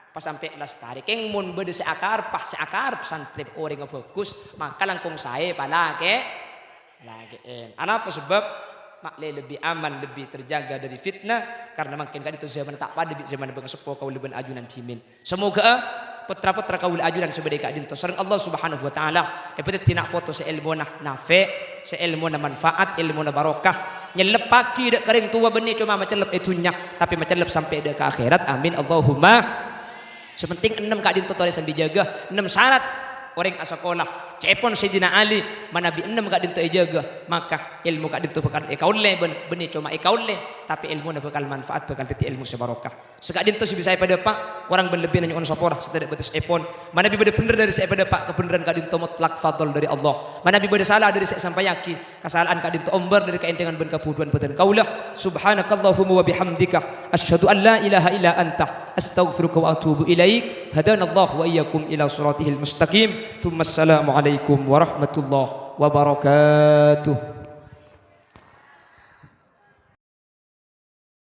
pasampè' lastarè. Kèng mon bâdâ sè akarep, pas sè akarep santrè orèngnga bhâghus, maka langkong saè palakè'. Lakè'en. Anapa sabâb? Ma'lè lebbi aman, lebbi terjaga dâri fitnah, karna mangkèn ka'dinto zaman ta' padâ bi' zaman bângaseppo kaulâ bân ajunan dhimèn. Samoghâ'â potra-potra kaulâ ajunan sè bâdâ è ka'dinto sareng Allah Subhanahu wa Ta'ala èpadâddhi na' poto sè èlmona nafè', sè èlmona manfaat, èlmona barokah. Nyelleppaghi dâ' ka rèng towa bânnè coma macellep è dhunnya, tapè macellep sampè' dâ' ka akhèrat. Amin, Allahumma. Sè penting ennem ka'dinto torè sambi jâgâ, ennem sarat orèng asakola. Ca'èpon Sayyidina Ali, manabi ennem ka'dinto èjâgâ, maka èlmo ka'dinto bhâkal èkaollè bân bânnè coma èkaollè, tapè èlmona bhâkal manfaat, bhâkal dâddhi èlmo sè barokah. Sè ka'dinto sè bisa èpadâpa', korang bân lebbina nyo'on sapora sè tadâ' bâtessa èpon. Manabi bâdâ bhendher dâri sè èpadâpa', kabhendherrân ka'dinto motlak fadl dâri Allah. Manabi bâdâ sala dâri sè èsampayaghi, kasala'an ka'dinto ombâr dâri kaèndhângan bân kabhudhuwân bhâdhân kaulâ. Subhanakallahumma wa bihamdika, asyhadu an la ilaha illa anta, astaghfiruka wa atubu ilaik. Hadanallahu wa iyyakum ila siratihil mustaqim. Tsumma assalamualaikum warahmatullahi wabarakatuh.